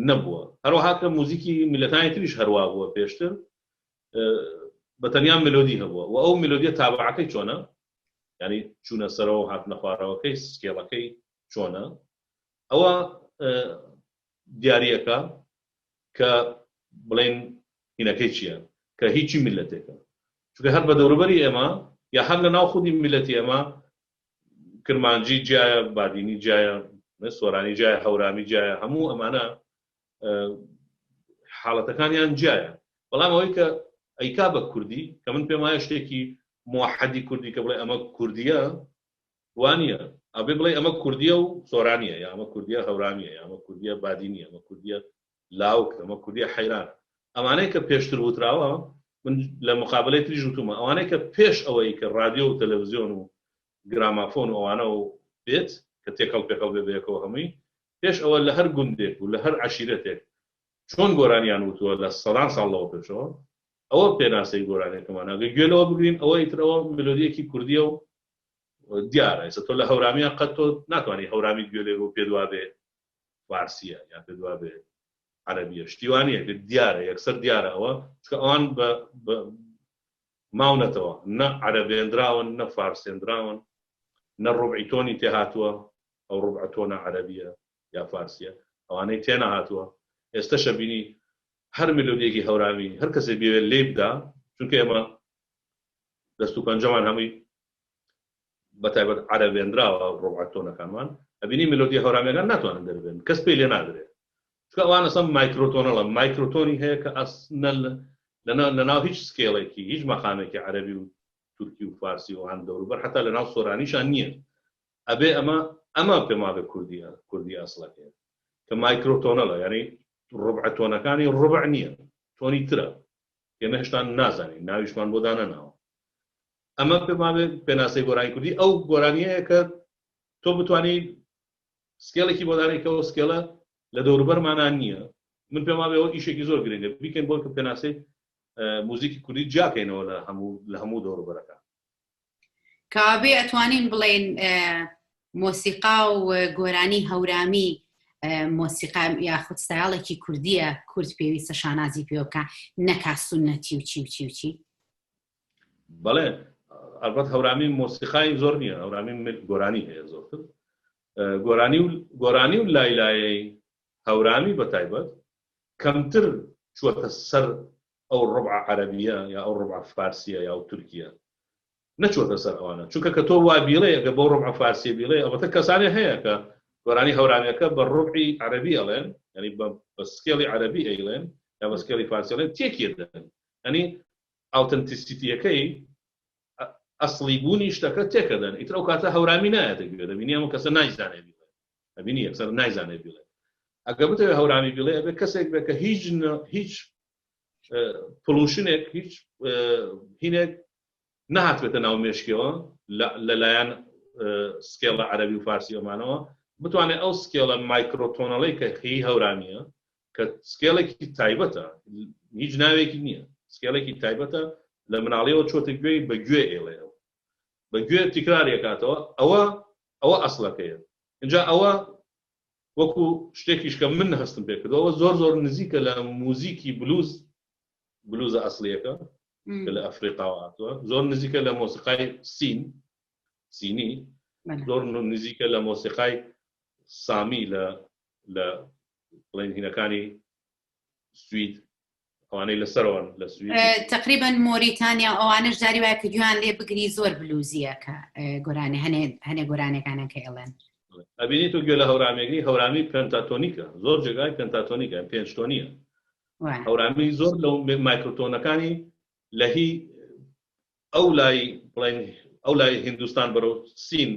نەبووە هەروەها کە موزیکی میلەتانی تریش هەروا بووە پێشتر بە تەنیا ملۆدی هەبووە و ئەو ملۆدیە تابعەکەی چۆنە ینی چوونە سەرەوە هاتنە خوارەوەکەی scale ەکەی چۆنە ئەوە دیارەکە کە بڵێن هینەکەی چییە کە هیچی میلەتێکە چونکە هەر بە دەوروبەری ئێمە یا هەر لە ناو خودی میلەتی ئێمە کرمانجی جیایە بادینی جیایە سۆرانی جیایە هەورامی جیایە هەموو ئەمانە حاڵەتەکانیان جیایە بەڵام ئەوەی کە ئەیکا بە کوردی کە من پێم وایە شتێکی موحدی کوردی کە بڵێ ئەمە کوردیە وانە ئەبێ بڵێ ئەمە کوردیە و سۆرانیە یا ئەمە کوردیە هەورامیە یا ئەمە کوردیە بادینیە ئەمە کوردیە لاوک ئەمە کوردیە حەیران ئەمانەی کە پێشتر وتراوە من لە مقابلەی تریش وتومە ئەوانەی کە پێش ئەوەی کە ڕادیۆ و تەلەڤزیۆن و گرامافۆن و ئەوانە و بێت کە تێکەڵ پێکەڵ بێ بەیەکەوە هەمووی پێش ئەوە لە هەر گوندێک و لە هەر عەشیرەتێک چۆن گۆرانیان وتووە لە سەدان ساڵ لەوە پێشەوە ئەوە پێناسەی گۆرانیەکەمان ئەگەر گوێ لەوە بگرین ئەوە ئیتر ئەوە ملۆدیەکی کوردیە و دیارە ئێستا تۆ لە هەورامیان قەت تۆ ناتوانانی هەورامی گوێ لێ و پێ دوابێ فارسیە یا پێ دوابێ عەرەبیە شتی وا نییە دیارە یەکسەر دیارە ئەوە چونکە ئەوان بە ماونەتەوە نە عەرەبێندراون نە فارسێندراون نە ڕوبعی تۆنی تێهاتووە ئەو ڕوبعە تۆنە عەرەبیە یا فارسیە ئەوانەی تێنەهاتووە ئێستەشە بینی هەر ملۆدیەکی هەورامی هەر کەسێ بێوێت لێی بدا چونکە ئێمە دەست و پەنجەمان هەمووی بە تایبەت عەرەبێنراوە ڕوبعە تۆنەکانمان ئەبینی ملۆدی هەورامیەکان ناتوانن دەربێن کەس پێی لێ نادرێت چونکە ئەوان ئەسڵەن microtonal ە microtone ی هەیە کە ئەسنە لەناو هیچ scale ێکی هیچ مەقامێکی عەرەبی و تورکی و فارسی و هەند دەوروبەر حتا لەناو سۆرانیشان نییە ئەبێ ئەمە ئەمە پێم وابێ کوردیە کوردی ئەسڵەکەیە کە microtonal ە یعنی ڕبع تۆنەکانی ڕبع نییە تۆنی ترە ئێمە هێشتا نازانین ناویشمان بۆ دانەناوە ئەمە پێم وابێ پێناسەی گۆرانی کوردی ئەو گۆرانیەیە کە تۆ بتانی scale ێکی بۆ دانێی کە ئەو scale ە لە دەوروبەرمانا نییە من پێم وابێ ئەوە ئیشێکی زۆر گرنگە بیکەین بۆ کە پێناسەی موزیکی کوردی جیاکەینەوە لە هەموو لە هەموو دەوروبەرەکان کابێ ئەتوانین بڵێن مۆسیقا و گۆرانی هەورامی مۆسیقا یاخود ستایڵێکی کوردیە کورد پێویستە شانازی پێوە بکە نەکا سونەتی و چی و چی و چی بەڵێ ئەلبەت هەورامی مۆسیقای زۆر نییە هەورامی گۆرانی هەیە زۆرتر گۆرانی و گۆرانی و لایلایەی هەورامی بە تایبەت کەمتر چووەتە سەر ئەو ڕبع عەرەبیە یا ئەو ڕبع فارسیە یا ئەو تورکیە نەچووەتە سەر ئەوانە چونکە کە تۆ وا بیڵێ ئەگە بەو ڕبع فارسیە بیڵێ ئەوەتە کەسانێ هەیە کە گۆرانی هەورامیەکە بە ڕبعی عەرەبی ئەڵێن یعنی بە scale ی عەرەبی ئەیڵێن یا بە scale ی فارسی ئەڵێن تێکی دەن یعنی authenticity یەکەی ئەسڵی بوونی شتەکە تێکەدەن ئیتر ئەو کاتە هەورامی نایەتە گوێ دەبینی ئەمە کەسە نایزانێ بیڵێ ئەبینی یەکسەر نایزانێ بیڵێ ئەگە بتەوێ هەورامی بیڵێ ئەبێ کەسێک بێ کە هیچ هیچ pollution ێک هیچ هینێک نەهاتبێتە ناو مێشکیەوە لەلایەن scale ە عەرەبی و فارسی ئەمانەوە بتوانێت ئەو scale ە microtonal ەی کە هی هەورامیە کە scale ێکی تایبەتە هیچ ناوێکی نییە scale ێکی تایبەتە لە مناڵیەوە چۆتە گوێی بە گوێ ئێڵێەوە بە گوێ تکرارێکاتەوە ئەوە ئەوە ئەسڵەکەیە اینجا ئەوە وەکو شتێکیش کە من هەستم پێکردەوە زۆر زۆر نزیکە لە موزیکی بلوز بلوزە ئەسڵیەکە کە لە ئەفریقاوە هاتووە زۆر نزیکە لە مۆسیقای سین سینی زۆر نزیکە لە مۆسیقای سامی لە لە بڵێن هینەکانی سوید ئەوانەی لەسەرەوەن لە سوید تقریبا مۆریتانیا ئەوانش جاری وایە کە گویان لێ بگری زۆر بلوزیە کە گۆرانی هەنێ هەنێ گۆرانەکانە کە ئێڵێن. ئەبینی تۆ گوێ لە هەورامیەکەی هەورامی پنتاتۆنیکە زۆر جێگای پنتاتۆنیکە پێنج تۆنیە هەورامی زۆر لەو مایکرۆتۆنەکانی لە هی ئەو لای بڵێن ئەو لای هندستان بەرەو سین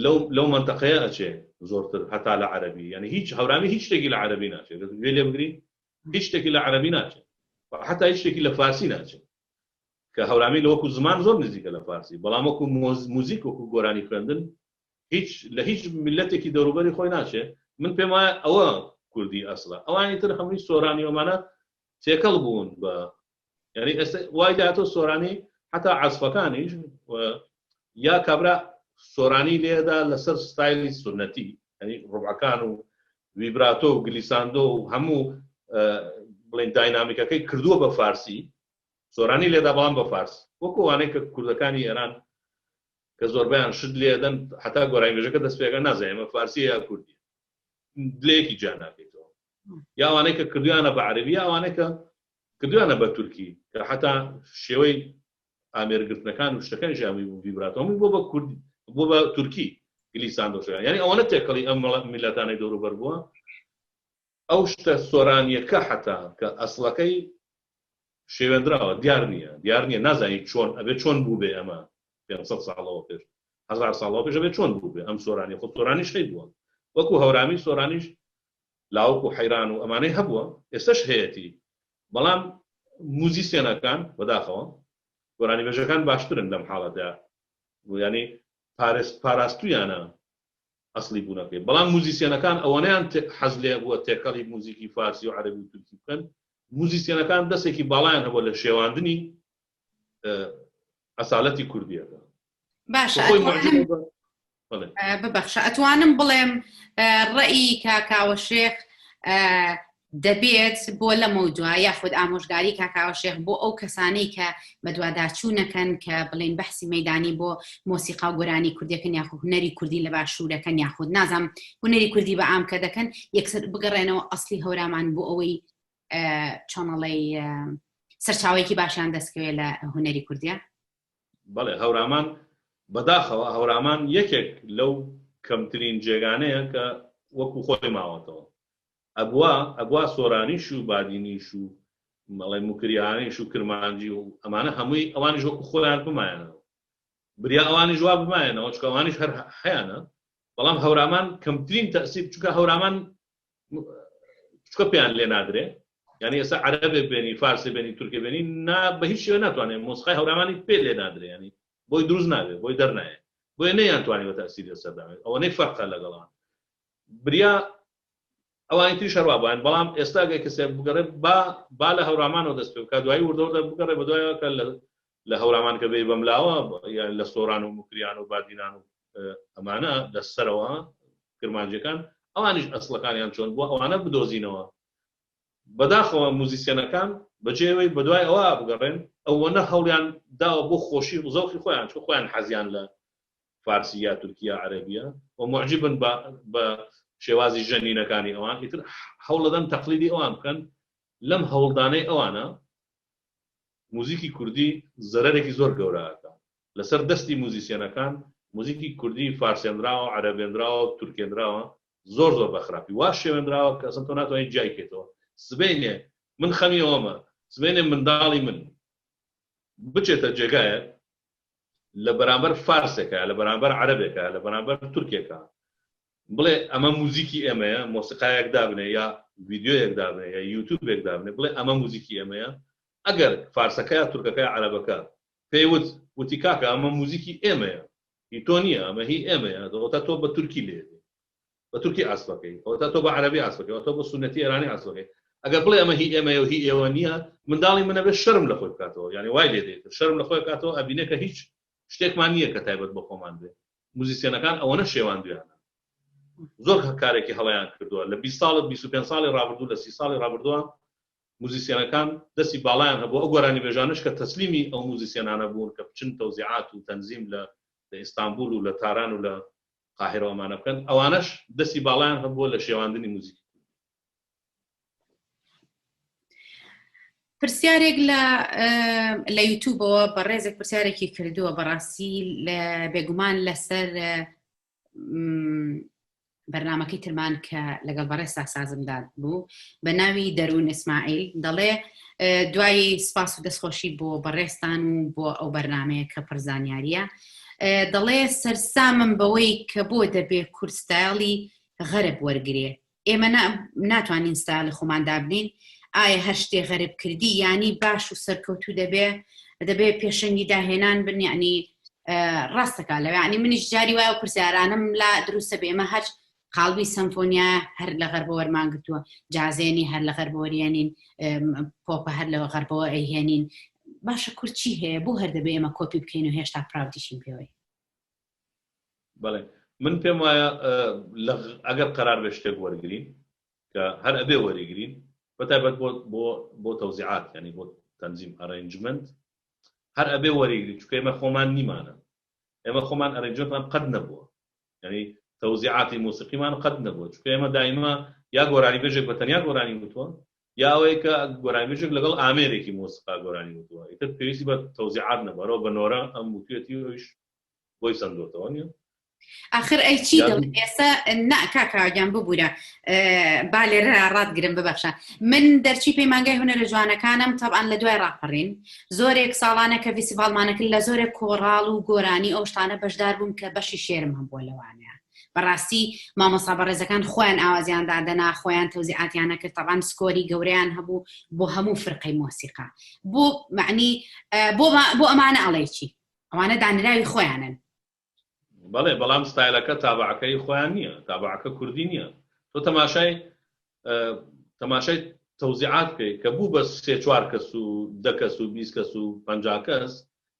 لەو لەو منتەقەیە ئەچێ زۆرتر هەتا لە عەربی یعنی هیچ هەورامی هیچ شتێکی لە عەربی ناچێت گوێ لێ بگری هیچ شتێکی لە عەربی ناچێت حتا هیچ شتێکی لە فارسی ناچێت کە هەورامی لە وەکو زمان زۆر نزیکە لە فارسی بەڵام وەکو موزیک وەکو گۆرانی خوێندن هیچ لە هیچ میلەتێکی دەوروبەری خۆی ناچێ من پێم وایە ئەوە کوردی ئەسڵە ئەوانی تر هەمووی سۆرانی ئەمانە تێکەڵ بوون بە یعنی ئێستا وای داتۆ سۆرانی حتا عەزفەکانیش یا کابرا سۆرانی لێدا لەسەر ستایلی سنەتی ینی ڕبعەکان و ویبراتۆ و گلیساندۆ و هەموو بڵین داینامیکەکەی کردووە بە فارسی سۆرانی لێدا بەڵام بە فارسی وەکو ئەوانەی کە کوردەکانی ئێران کە زۆربەیان شت لێدەن حتا گۆرانیبێژەکە دەست پێکە نازانێ ئەمە فارسیە یا کوردیە لەیەکی جیا ناکەیتەوە یا ئەوانەی کە کردویانە بە عەرەبی یا ئەوانەی کە کردویانە بە تورکی کە حتا شێوەی ئامێرگرتنەکان و شتەکان ژامی بوو ڤیبراتۆ هەمووی بۆ بە کوردی بۆ بە تورکی گلیساندۆشەکان یعنی ئەوەنە تێکەڵی ئەم میلەتانەی دەوروبەر بووە ئەو شتە سۆرانیەکە حەتا کە ئەسڵەکەی شێوێندراوە دیار نییە دیار نییە نازانی چۆن ئەبێ چۆن بووبێ ئەمە 500 ساڵەوە پێش هەزار ساڵەوە پێش ئەبێ چۆن بووبێ ئەم سۆرانی خۆ سۆرانیش هەی بووە وەکو هەورامی سۆرانیش لاوک و حەیران و ئەمانەی هەبووە ئێستش هەیەتی بەڵام موزیسیەنەکان بەداخەوە گۆرانیبێژەکان باشترن لەم حاڵەتە ینی پاراستویانە ئەسڵی بوونەکەی بەڵام موزیسیەنەکان ئەوەنەیان حەز لێ بووە تێکەڵی موزیکی فارسی و عەرەبی و تورکی بکەن موزیسیەنەکان دەستێکی باڵایان هەبووە لە شێواندنی ئەسالەتی کوردیەکە باشە ببەخشە ئەتوانم بڵێم ڕئی کاکاوە شێخ دەبێت بۆ لەمەودوا یاخود ئامۆژگاری کاک ئاوە شێخ بۆ ئەو کەسانەی کە بەدواداچوونەکەن کە بڵێن بەحسی مەدانی بۆ مۆسیقا و گۆرانی کوردیەکەن یاخود هونەری کوردی لە باشوورەکەن یاخود نازام هونەری کوردی بە عام کە دەکەن یەکسەر بگەڕێنەوە ئەسلی هەورامان بۆ ئەوەی چۆنەڵی سەرچاوەیەکی باشیان دەستکەوێت لە هونەری کوردیا بەڵێ هەورامان بەداخەوە هەورامان یەکێک لەو کەمترین جێگانەیە کە وەکو خۆی ماوەتەوە ئەبوا ئەبوا سۆرانیش و بادینیش و مەڵێ موکریانیش و کرمانجی و ئەمانە هەمووی ئەوانیش وەکو خۆیان بمایەنەوە بریا ئەوانیش وا بمایەنەوە چونکە ئەوانیش هەر هەیانە بەڵام هەورامان کەمترین تەسیر چونکە هەورامان چکە پێیان لێ نادرێ یعنی ئێستا عەرەبێک بێنی فارسی بێنی تورکێ بێنی نا بە هیچ شێوە ناتوانێت مۆسیقای هەورامانی پێ لێ نادرێ ینی بۆی دروست نابێ بۆی دەرنایە بۆیە نەیانتوانی بە تەسیر لەسەر دامێت ئەوەنەی فەرقە لەگەڵان بریا ئەوانی تریش هەروا بووان بەڵام ئێستا گەر کەسێک بگەڕێ با با لە هەورامانەوە دەست پێ بکات دوایی وردە وردە بگەڕێ بە دوایەوە کە لە لە هەورامان کە بێی بەملاوە یان لە سۆران و موکریان و بادینان و ئەمانە لە سەرەوە کرمانجەکان ئەوانیش ئەسڵەکانیان چۆن بووە ئەوانە بدۆزینەوە بەداخەوە موزیسیەنەکان بەجێوەی بەدوای ئەوە بگەڕێن ئەوەنە هەوڵیان داوە بۆ خۆشی و زەوقی خۆیان چۆ خۆیان حەزیان لە فارسی یا تورکی یا عەرەبیە و موعجیبن بە بە شێوازی ژەنینەکانی ئەوان ئیتر هەوڵەدەن تەقلیدی ئەوان بکەن لەم هەوڵدانەی ئەوانە موزیکی کوردی زەرەرێکی زۆر گەورە ئەکا لەسەر دەستی موزیسیەنەکان موزیکی کوردی فارسێنراوە عەرەبێنراوە تورکێنراوە زۆر زۆر بە خراپی وا شێوێنراوە کە ئەسڵەن تۆ ناتوانانی جیای کەیتەوە سبەینێ من خەمی ئەوەمە سبەینێ منداڵی من بچێتە جێگایەک لە بەرامبەر فارسێکە لە بەرامبەر عەرەبێکە لە بەرامبەر تورکێکە بڵێ ئەمە موزیکی ئێمەیە مۆسیقایەک دابنێ یا ڤیدیۆیەک دابنێ یا یوتوبێک دابنێ بڵێ ئەمە موزیکی ئێمەیە ئەگەر فارسەکە یا تورکەکە یا عەرەبەکە پێی وت وتی کاکە ئەمە موزیکی ئێمەیە هی تۆ نییە ئەمە هی ئێمەیە ئەوەتا تۆ بە تورکی لێ بە تورکی عەزفەکەی ئەوەتا تۆ بە عەرەبی عەزفەکەی ئەوەتا بە سوننەتی ئێرانی عەزفەکەی ئەگەر بڵێ ئەمە هی ئێمەیە و هی ئێوە نییە منداڵی من ئەبێ شەرم لە خۆی بکاتەوە یعنی وای لێ دێت شەرم لە خۆی بکاتەوە ئەبینێ کە هیچ شتێکمان نییە کە تایبەت بە خۆمان بێ موزیسیەنەکان ئەوەنە شێواندویانە زۆر کارێکی هەڵەیان کردووە لە 20 ساڵ 25 ساڵی ڕابردوو لە 30 ساڵی ڕابردووە موزیسیەنەکان دەستی باڵایان هەبوو ئەو گۆرانیبێژانەش کە تەسلیمی ئەو موزیسیەنانە بوون کە بچن تەوزیعات و تەنزیم لە لە ئیستانبول و لە تاران و لە قاهیرە و ئەمانە بکەن ئەوانەش دەستی باڵایان هەبووە لە شێواندنی موزیکی کوردی. پرسیارێک لە لە یوتوبەوە بەڕێزێک پرسیارێکی کردووە بەڕاستی بێگومان لەسەر بەرنمەکەی ترمان کە لەگەڵ بەڕێستا سازمدا بوو بە ناوی دەروون ئیسماعیل دەڵێ دوای سپاس و دەستخۆشی بۆ بەڕێستان و بۆ ئەو بەرنمەیە کە پرزانیاریە دەڵێ سەرسامم بەوەی کە بۆ دەبێ کورد ستایلی غەرب وەرگێ ئێمە ناتوانین ستایلی خۆمان دابنین ئایا هەر شتێ غەرب کردی ینی باش و سەرکەوتوو دەبێ دەبێ پێشەنگی داهێنان بن یعنی ڕاستەکە لەوێ ینی منیش جاری وایە و پرسیارانم لا دروستە بێ ئێمە هەر قاڵبی سەمفۆنیا هەر لە غەربەوە وەرمان گرتووە جازێنی هەر لە غەربەوەریێنین پۆپە هەر لەوە غەربەوە ئەیهێنین باشە کورد چی هەیە بۆ هەر دەبێ ئێمە کۆپی بکەین و هێشتا proud یشین پێوەی بەڵێ من پێم وایە ئەگەر قەرار بێ شتێک وەرگین کە هەر ئەبێ وەریگرین بەتایبەت بۆ بۆ بۆ تەوزیعات ینی بۆ تەنزیم arrangement هەر ئەبێ وەریگری چونکە ئێمە خۆمان نیمانە ئێمە خۆمان arrangement مان قەت نەبووە ینی تەوزیعاتی موسیقیمان قەت نەبووە چونکە ئێمە دایما یا گۆرانی بێژێک بە تەنیا گۆرانی وتووە یا ئەوەی کە گۆرانی بێژێک لەگەڵ ئامێرێکی مۆسیقا گۆرانی وتووە ئیتر پێویستی بە تەوزیعات نەبووە بە نۆرە ئەم وتوێتی و ئەویش بۆی سەندۆتەوە نیە ئاخر ئەی چی دەڵێ ئێستا نا کاکە گیان ببوورە با لێرە ڕاتگرم ببەخشە من دەرچی پەیمانگای هونەرە جوانەکانم تەبان لە دوای ڕاپەڕین زۆرێک ساڵانە کە فیستیڤاڵمانە کرد لە زۆرێک کۆڕاڵ و گۆرانی ئەو شتانە بەشدار بووم کە بەشی شێرم هەبووە لەوانەیە بەڕاستی مامۆسا بەڕێزەکان خۆیان ئاوازیان دادەنا خۆیان تەوزیعاتیانە کرد تەبان score ی گەورەیان هەبوو بۆ هەموو فرقەی مۆسیقا بۆ معنی بۆ بۆ ئەمانە ئەڵێ چی ئەوانە دانراوی خۆیانن. بەڵێ بەڵام ستایلەکە تابعەکەی خۆیان نییە تابعەکە کوردی نییە تۆ تەماشای تەماشای تەوزیعات بکەیت کە بوو بە سێ چوار کەس و دە کەس و 20 کەس و 50 کەس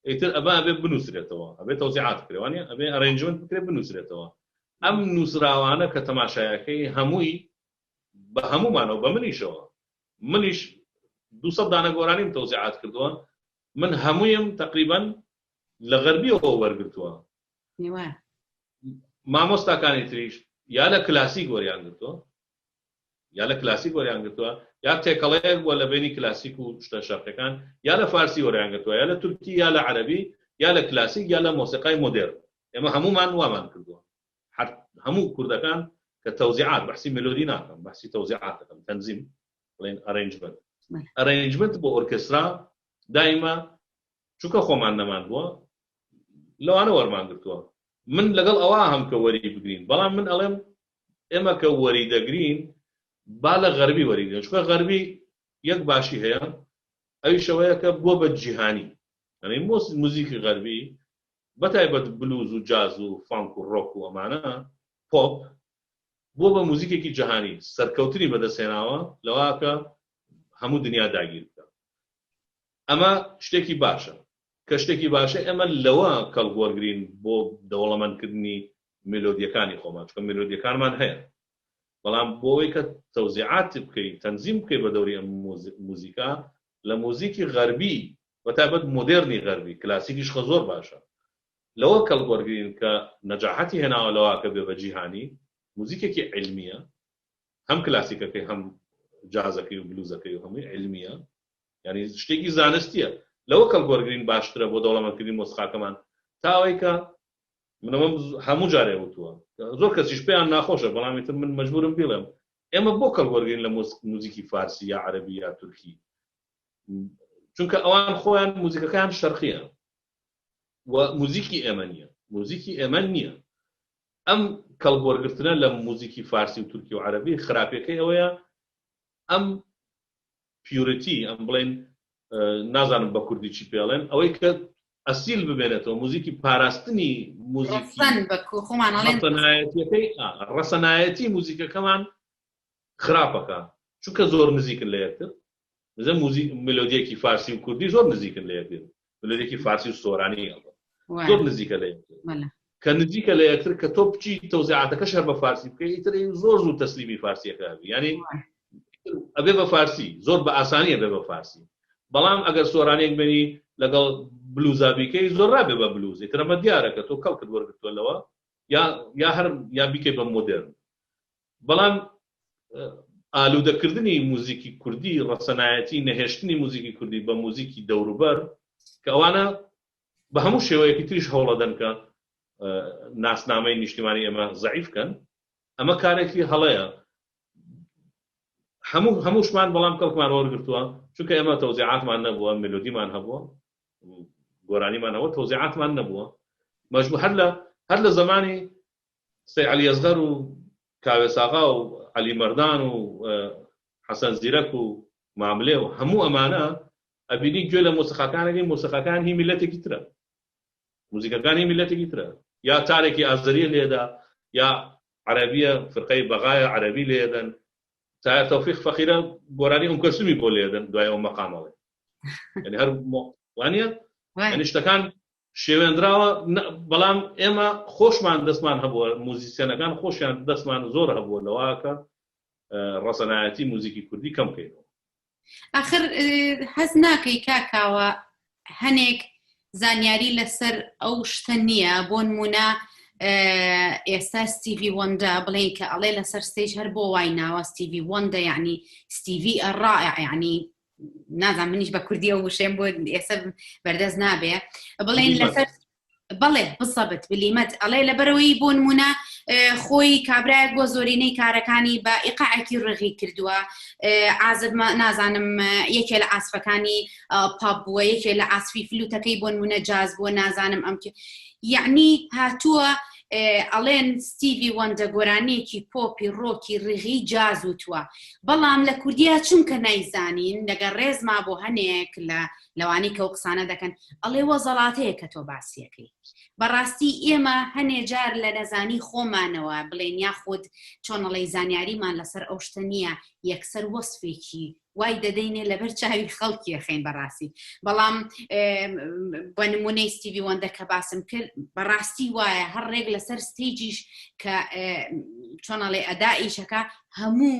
ئیتر ئەبا ئەبێ بنووسرێتەوە ئەبێ تەوزیعات بکرێ وانە ئەبێ arrangement بکرێ بنووسرێتەوە ئەم نووسراوانە کە تەماشایەکەی هەمووی بە هەمومانەوە بە منیشەوە منیش 200 دانە گۆرانیم تەوزیعات کردووە من هەموویم تەقریبەن لە غەربیەوە وەرگرتووە مامۆستاکانی تریش یا لە کلاسیک وەریان گرتووە یا لە کلاسیک وەریان گرتووە یا تێکەڵەیەک بووە لە بینی کلاسیک و شتە شەرقەکان یا لە فارسی وەریان گرتووە یا لە تورکی یا لە عەربی یا لە کلاسیک یا لە مۆسیقای مۆدێرن ئێمە هەمومان وامان کردووە هەموو کوردەکان کە تەوزیعات بەحسی مێلۆدی ناکەم بەحسی تەوزیعات دەکەم تەنزیم بڵێن arrangement arrangement بۆ ئۆرکسترا دایمە چونکە خۆمان نەمان بووە لەوانە وەرمان گرتووە من لەگەڵ ئەوە هەم کە وەری بگرین بەڵام من ئەڵێم ئێمە کە وەری دەگرین با لە غەربی وەریگرین چونکە غەربی یەک باشی هەیە ئەویشەوەیە کە بووە بە جیهانی یعنی موزیکی غەربی بەتایبەت بلوز و جاز و funk و ڕۆک و ئەمانە پۆپ بووە بە موزیکێکی جیهانی سەرکەوتنی بەدەستهێناوە لەوە کە هەموو دنیا داگیر بکە ئەمە شتێکی باشە کە شتێکی باشە ئێمە لەوە کەڵک وەرگین بۆ دەوڵەمەندکردنی مێلۆدیەکانی خۆمان چونکە مێلۆدیەکانمان هەیە بەڵام بۆ ئەوەی کە تەوزیعات بکەی تەنزیم بکەی بە دەوری ئەم موزیکا لە موزیکی غەربی بەتایبەت مۆدێرنی غەربی کلاسیکیش خە زۆر باشە لەوە کەڵک وەرگین کە نەجاحەتی هێناوە لەوە کە بێ بە جیهانی موزیکێکی عیلمیە هەم کلاسیکەکەی هەم جازەکەی و بلوزەکەی و هەمووی عیلمیە یعنی شتێکی زانستیە لەوە کەڵک وەرگین باشترە بۆ دەوڵەمەندکردنی مۆسیقاکەمان تا ئەوەی کە منەوەم هەموو جارێ وتووە زۆر کەسیش پێیان ناخۆشە بەڵام ئیتر من مەجبورم بیڵێم ئێمە بۆ کەڵک وەرگین لە موزیکی فارسی یا عەرەبی یا تورکی چونکە ئەوان خۆیان موزیکەکان شەرقیە و موزیکی ئێمە نییە موزیکی ئێمە نییە ئەم کەڵک وەرگرتنە لە موزیکی فارسی و تورکی و عەرەبی خراپیەکەی ئەوەیە ئەم purity ئەم بڵێن نازانم بە کوردی چی پێڵێن ئەوەی کە ئەسیل ببێنێتەوە موزیکی پاراستنی موزیکی ڕەسەنایەتیەکەی ڕەسەنایەتی موزیکەکەمان خراپەکە چونکە زۆر نزیکن لە یەکتر مزە موزیک ملۆدیەکی فارسی و کوردی زۆر نزیکن لە یەکتر ملۆدیەکی فارسی و سۆرانی ئەڵبەت زۆر نزیکە لە یەکتر کە نزیکە لە یەکتر کە تۆ بچی تەوزیعاتەکەش هەر بە فارسی بکەی ئیتر زۆر زوو تەسلیمی فارسیەکە ئەبی یعنی ئەبێ بە فارسی زۆر بە ئاسانی ئەبێ بە فارسی بەڵام ئەگەر سۆرانێک بێنی لەگەڵ بلوزا بیکەی زۆر ڕابێ بە بلوز ئیتر ئەمە دیارە کە تۆ کەڵکت وەرگرتووە لەوە یا یا هەر یا بیکەی بە مۆدێرن بەڵام ئالوودەکردنی موزیکی کوردی ڕەسەنایەتی نەهێشتنی موزیکی کوردی بە موزیکی دەوروبەر کە ئەوانە بە هەموو شێوەیەکی تریش هەوڵەدەن کە ناسنامەی نیشتیمانی ئێمە زەعیف کەن. ئەمە کارێکی هەڵەیە هەموو هەمووشمان بەڵام کەڵکمان وەرگرتووە چونکە ئێمە تەوزیعاتمان نەبووە ملودیمان هەبووە گۆرانیمان هەبووە تەوزیعاتمان نەبووە مەجبوو هەر لە هەر لە زمانی سەی عەلی ئەسغەر و کاوێ ساغا و عەلی مەردان و حەسەن زیرەک و ماملێ و هەموو ئەمانە ئەبینی گوێ لە مۆسیقاکانەکەی مۆسیقاکان هی میلەتێکی ترە موزیکەکان هی میلەتێکی ترە یا تارێکی ئازەریە لێدا یا عەرەبیە فرقەی بەغایە عەرەبی لێدەن تایە تەوفیق فەقیرە گۆرانی ئوم کەلسومی بۆ لێدەن دوای ئەو مەقامەڵێ یعنی هەر وانە یعنی شتەکان شێوێنراوە بەڵام ئێمە خۆشمان دەستمان هەبووە موزیسیەنەکان خۆشیان دەستمان زۆر هەبووە لەوەکە ڕەسەنایەتی موزیکی کوردی کەم بکەینەوە. ئاخر هەست ناکەی کاکاوە هەنێک زانیاری لەسەر ئەو شتە نییە بۆ نمونە ئێستا ستیڤی وەندە بڵێن کە ئەڵێ لەسەر stage هەر بۆ وای ناوە ستیڤی وەندە یعنی ستیڤی ڕائع یعنی نازان منیش بە کوردی ئەو وشەیەم بۆ ئێستا بەردەست نابێ بڵێن لەسەر بەڵێ بسەبت بلیمەت ئەڵێ لەبەرەوەی بۆ نمونە خۆی کابراایەک بۆ زۆرینەی کارەکانی بە ئیقاعێکی ڕغی کردووە ئازد نازانم یەکێ لە ئاسفەکانی پاپ بووە یەکێ لە ئاسفی فلوتەکەی بۆ نمونە جاز بووە نازانم ئەم یعنی هاتووە ئەڵێن ستیڤی وەندە گۆرانیەکی پۆپی ڕۆکی ڕیغی جاز وتووە بەڵام لە کوردیا چونکە نایزانین لەگەر ڕێزما بۆ هەنێک لە لەوانەی کە و قسانە دەکەن ئەڵێ وەزەڵاتەیە کە تۆ باسیەکەی بەڕاستی ئێمە هەنێ جار لە نەزانی خۆمانەوە بڵێن یاخود چۆنەڵی زانیاریمان لەسەر ئەو شتە نییە یەکسەر وەسفێکی وای دەدەینێ لەبەر چاوی خەڵکی ئەخەین بەڕاستی بەڵام بە نمونەی ستیڤی وەندە کە باسم کرد بەڕاستی وایە هەر ڕێک لەسەر stage یش کە چۆنەڵێ ئەدا ئیشەکە هەموو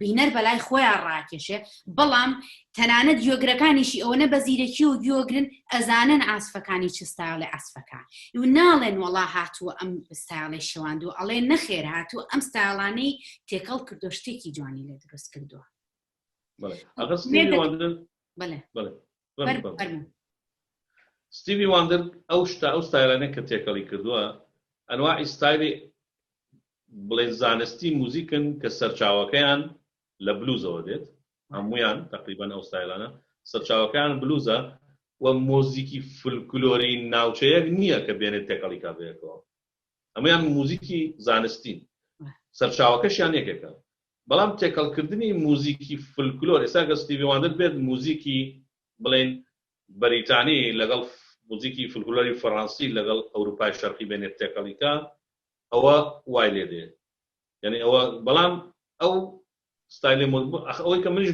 بینەر بەلای خۆیان ڕاکێشێ بەڵام تەنانەت گوێگرەکانیشی ئەوەنە بە زیرەکی و گوێگرن ئەزانن ئاسفەکانی چ ستایڵێ ئاسفەکە و ناڵێن وەڵا هاتووە ئەم ستایڵی شێواندووە ئەڵێ نەخێر هاتووە ئەم ستایڵانەی تێکەڵ کردو شتێکی جوانی لێ دروست کردووە ستیڤی واندر ئەو شتا ئەو ستایلانە کە تێکەڵی کردووە ئەنواعی ستایلی بڵێن زانستی موزیکن کە سەرچاوەکەیان لە بلوزەوە دێت هەموویان تەقریبەن ئەو ستایلانە سەرچاوەکەیان بلوزە و مۆزیکی فلکلۆری ناوچەیەک نییە کە بێنێت تێکەڵی کا بەیەکەوە هەموویان موزیکی زانستین سەرچاوەکەشیان یەکێکە بەڵام تێکەڵکردنی موزیکی فلکلۆر ئێستا گە ستیڤی واندەر بێت موزیکی بڵێن بەریتانی لەگەڵ موزیکی فلکلۆری فەڕەنسی لەگەڵ ئەوروپای شەرقی بێنێت تێکەڵیکا ئەوە وای لێ دێ یعنی ئەوە بەڵام ئەو ستایلی ئەوەی کە منیش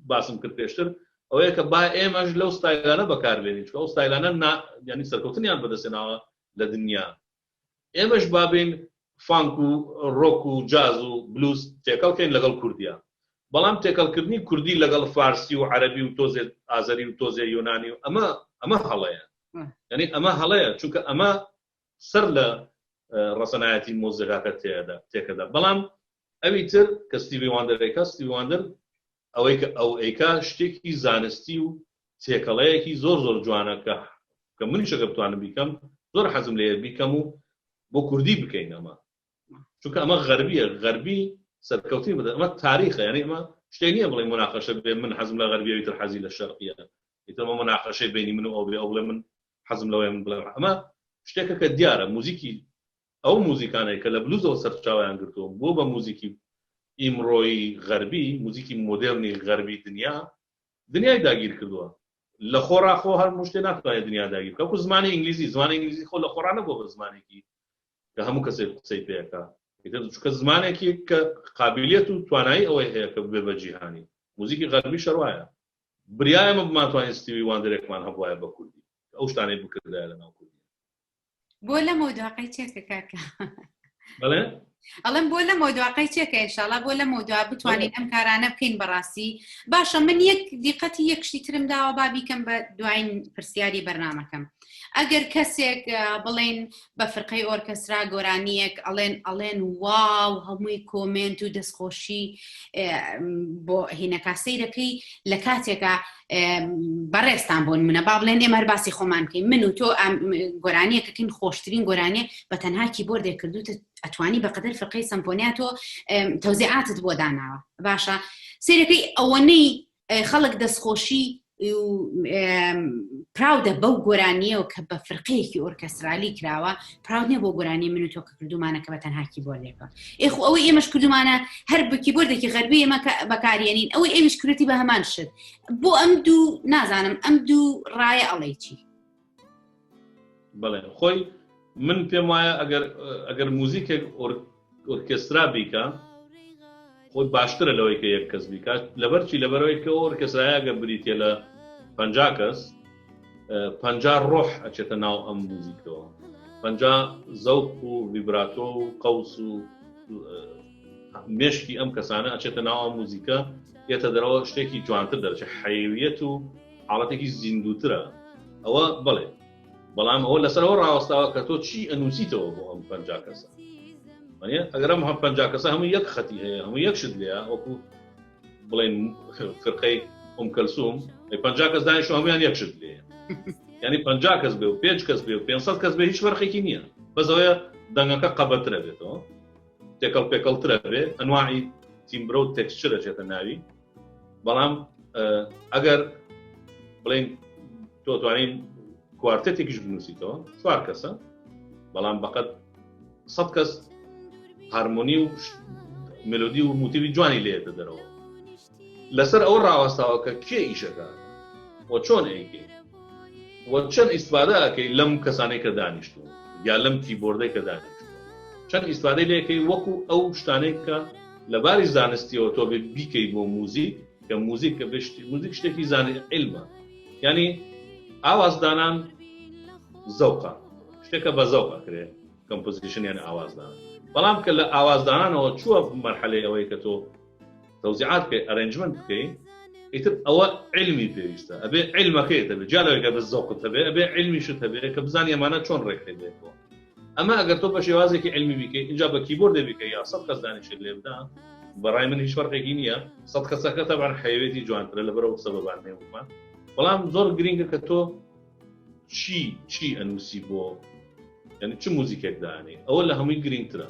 باسم کرد پێشتر ئەوەیە کە با ئێمەش لەو ستایلانە بەکاربێنین چونکە ئەو ستایلانە ینی سەرکەوتنیان بەدەستێناوە لە دنیا ئێمەش بابین فانک و ڕۆک و جاز و بلوز تێکەڵکەین لەگەڵ کوردیا بەڵام تێکەڵکردنی کوردی لەگەڵ فارسی و عەربی و تۆزێ ئازەری و تۆزێ یۆنانی و ئەمە ئەمە هەڵەیە یعنی ئەمە هەڵەیە چونکە ئەمە سەر لە ڕەسەنایەتی مۆزیکاکە تێدا تێکەدا بەڵام ئەوی تر کە ستیڤی واندەر ئەیکا ستیڤی واندەر ئەوەی کە ئەو ئەیکا شتێکی زانستی و تێکەڵەیەکی زۆر زۆر جوانە کە کە منیش ئەگەر بتوانم بیکەم زۆر حەزم لێیە بیکەم و بۆ کوردی بکەین ئەمە چونکە ئەمە غەربیە غەربی سەرکەوتنی بدە ئەمە تاریخە یعنی ئەمە شتێک نییە بڵێ مناقەشە بێ من حەزم لە غەربیە ئیتر حەزی لە شەرقیە ئیتر ئەمە مناقەشەی بینی من و ئەو بێ ئەو بڵێ من حەزم لەوەیە من بڵێم ئەمە شتێکە کە دیارە موزیکی ئەو موزیکانەی کە لە بلوزەوە سەرچاوەیان گرتووە بۆ بە موزیکی ئیمڕۆیی غەربی موزیکی مۆدێرنی غەربی دنیا دنیای داگیر کردووە لە خۆڕا خۆ هەر شتێ ناتوانێت دنیا داگیر بکات وەکو زمانی ئینگلیزی زمانی ئینگلیزی خۆ لە خۆڕا نەبووە بە زمانێکی کە هەموو کەسێک قسەی پێ ئەکا ئیتر چونکە زمانێکی کە قابلیەت و توانایی ئەوەی هەیە کە ببێ بە جیهانی موزیکی غەربی شەڕ وایە بریا ئێمە بمانتوانی ستیوی واندەرێکمان هەبوایە بە کوردی ئەو شتانەی بکردایە لە ناو کوردی بۆ لەمەو دواقەی چێکە کاکە بەڵێ؟ ئەڵێم بۆ لەمە دواقەی چێکە ئینشاڵا بۆ لەمە دوا بتوانین ئەم کارانە بکەین بەڕاستی باشە من یەک دیقەتی یەک شتی ترم داوە با بیکەم بە دوایین پرسیاری بەرنمەکەم ئەگەر کەسێک بڵێن بە فرقەی ئۆرکەسترا گۆرانیەک ئەڵێن ئەڵێن واو هەمووی کۆمێنت و دەستخۆشی بۆ هینەکە سەیرەکەی لە کاتێکە بەڕێزتان بۆ نمونە با بڵێن ئێمە هەر باسی خۆمان بکەین من و تۆ گۆرانیەکەکەین خۆشترین گۆرانیە بە تەنها کیبۆردێک کردوتە ئەتوانی بەقەدەر فرقەی سەمفۆنیا تۆ تەوزیعاتت بۆ داناوە باشە سیرەکەی ئەوەنەی خەڵک دەستخۆشی proud ە بەو گۆرانیەوە کە بە فرقەیەکی ئۆرکەسترالی کراوە proud نیە بۆ گۆرانی من و تۆ کە کردومانە کە بە تەنها کیبۆردێکە ئێخ ئەوەی ئێمەش کردومانە هەر بە کیبۆردێکی غەربی ئێمە بەکارێنین ئەوەی ئەویش کردی بە هەمان شت بۆ ئەم دوو نازانم ئەم دوو ڕایە ئەڵێ چی بەڵێ خۆی من پێم وایە ئەگەر ئەگەر موزیکێک ئۆرکێسترا بیکە خۆی باشترە لەوەی کە یەک کەس بیکات لەبەر چی لەبەرەوەی کە ئۆرکێسترایە گە بریتە لە پ کەس پ ڕۆح ئەچێتە ناو ئەم موزیکەوە پ زەوق و ڤیبراتۆ و قەوس و مێشکی ئەم کەسانە ئەچێتە ناو ئەم موزیکە یەتە دەرەوە شتێکی جوانتر دەرچێت حەیویەت و حاڵەتێکی زیندووترە ئەوە بڵێ بەڵام ئەوە لەسەرەوە ڕاوەستاوە کە تۆ چی ئەنووسیتەوە بۆ ئەم پ کەسە ئەگەر ئەم هەم پ کەسە هەموو یەک خەتی هەیە هەموو یەک شت لێە وەکو بڵێن فرقەی ئوم کەلسوم پ کەس دانیش هەمویان یەک شت لێ ینی پ کەس بێ و پێنج کەس بێ و 500 کەس بێ هیچ فەرقێکی نییە بەس ئەوەیە دەنگەکە قەبەترە بێتەوە تێکەڵ پێکەڵترە بێ ئەنواعی timbre و texture ە چێتە ناوی بەڵام ئەگەر بڵێن تۆ توانین quartet ێکیش بنووسیتەوە چوار کەسە بەڵام بەقەت سە کەس هارمۆنی و مێلۆدی و موتیوی جوانی لێتە دەرەوە لەسەر ئەوە ڕاوەستاوە کە کێ ئیشەکە و چۆن ئەیکەی و چەند ئیسفادە ئەەکەی لەم کەسانەی کە دانیشتون یا لەم کیبۆردەی کە دانیشتون چەند ئیسفادەی لەکەی وەکو ئەو شتانێک کە لە باری زانستیەوە تۆ بێ بیکەی بۆ موزیک کە موزیک کە بشتی موزیک شتێکی زانی علمە ینی ئاوازدانان زەوقە شتێکە بە زەوق ئەکرێ composition یان ئاوازدان بەڵام کە لە ئاوازدانانەوە چووە مەرحەلەی ئەوەی کە تۆ تەوزیعات بکەی arrangement بکەی ئیتر ئەوە علمی پێویستە ئەبێ علمەکەی هەبێ جا لەوەی کە بە زەوقت هەبێ ئەبێ علمیشت هەبێ کە بزانی ئەمانە چۆن ڕێکخێنێتەوە ئەمە ئەگەر تۆ بە شێوازێکی علمی بیکەی اینجا بە کیبۆردێ بیکەی یا سەد کەس دانیشێت لێ بدا بەڕای من هیچ فەرقێکی نییە سەد کەسەکە تەبعەن حەیوێتی جوانترە لەبەرەوە سەبەبان نێومان بەڵام زۆر گرینگە کە تۆ چی چی ئەنووسی بۆ یعنی چ موزیکێک دانێ ئەوە لە هەمووی گرینگترە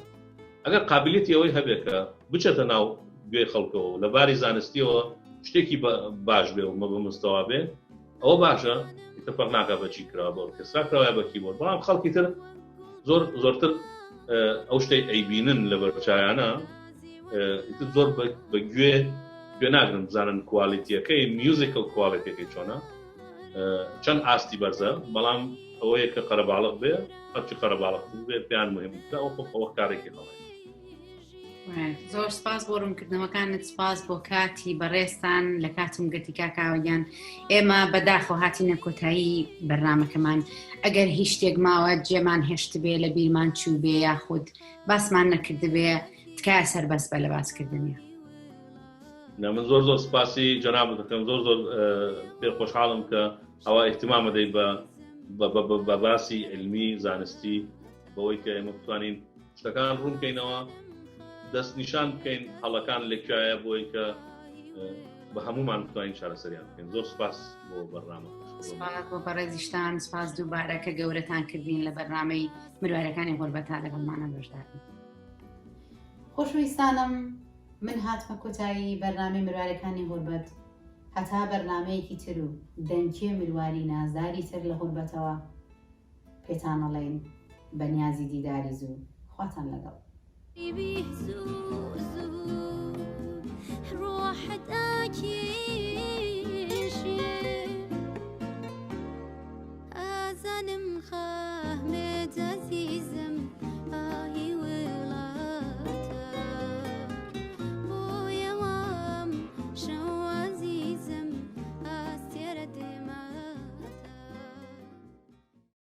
ئەگەر قابلیەتی ئەوەی هەبێت کە بچێتە ناو گوێی خەڵکەوە لە باری زانستیەوە شتێکی باش بێ و مە بە مستەوا بێ ئەوە باشە ئیتر فەرق ناکا بە چی کراوە بە ئۆرکێسترا کراوە بە کیبۆرد بەڵام خەڵکی تر زۆر زۆرتر ئەو شتەی ئەیبینن لە بەرچایانە ئیتر زۆر بە گوێ گوێ ناگرن بزانن quality ەکەی musical quality ەکەی چۆنە چەند ئاستی بەرزە بەڵام ئەوەیە کە قەرەباڵغ بێ هەرچی قەرەباڵغ بێ پێیان مهم ئەو خۆ ئەوە کارێکی هەڵەیە زۆر سپاس بۆ ڕوونکردنەوەکانت سپاس بۆ کاتی بەڕێزتان لە کاتم گرتی کاکاوەگیان ئێمە بەداخۆ هاتینە کۆتایی بەرنمەکەمان ئەگەر هیچ شتێک ماوە جێمان هێشتبێ لە بیرمان چوو بێ یاخود باسمان نەکردبێ تکایە سەربەست بە لە باسکردنیە من زۆر زۆر سپاسی جەناب دەکەم زۆر زۆر پێ خۆشحاڵم کە ئەوە احتمامە دەی بە بە باسی علمی زانستی بەوەی کە ئێمە بتوانین شتەکان ڕوون بکەینەوە دەستنیشان بکەین هەڵەکان لە کوایە بۆی کە بە هەمومان بتوانین چارەسەریان بکەین زۆر سپاس بۆ بەرنامە سپاس بۆ بەڕێزیشتان سپاس دووبارە کە گەورەتان کردین لە بەرنامەی مروارەکانی غوربەتا لەگەڵمانە بەشدارن خۆشەویستانم من هاتمە کۆتایی بەرنامەی مروارەکانی غوربەت هەتا بەرنامەیەکی تر و دەنکێ مرواری نازداری تر لە غوربەتەوە پێتان ئەڵێین بە نیازی دیداری زوو خواتان لەگەڵ. ئازانم خا.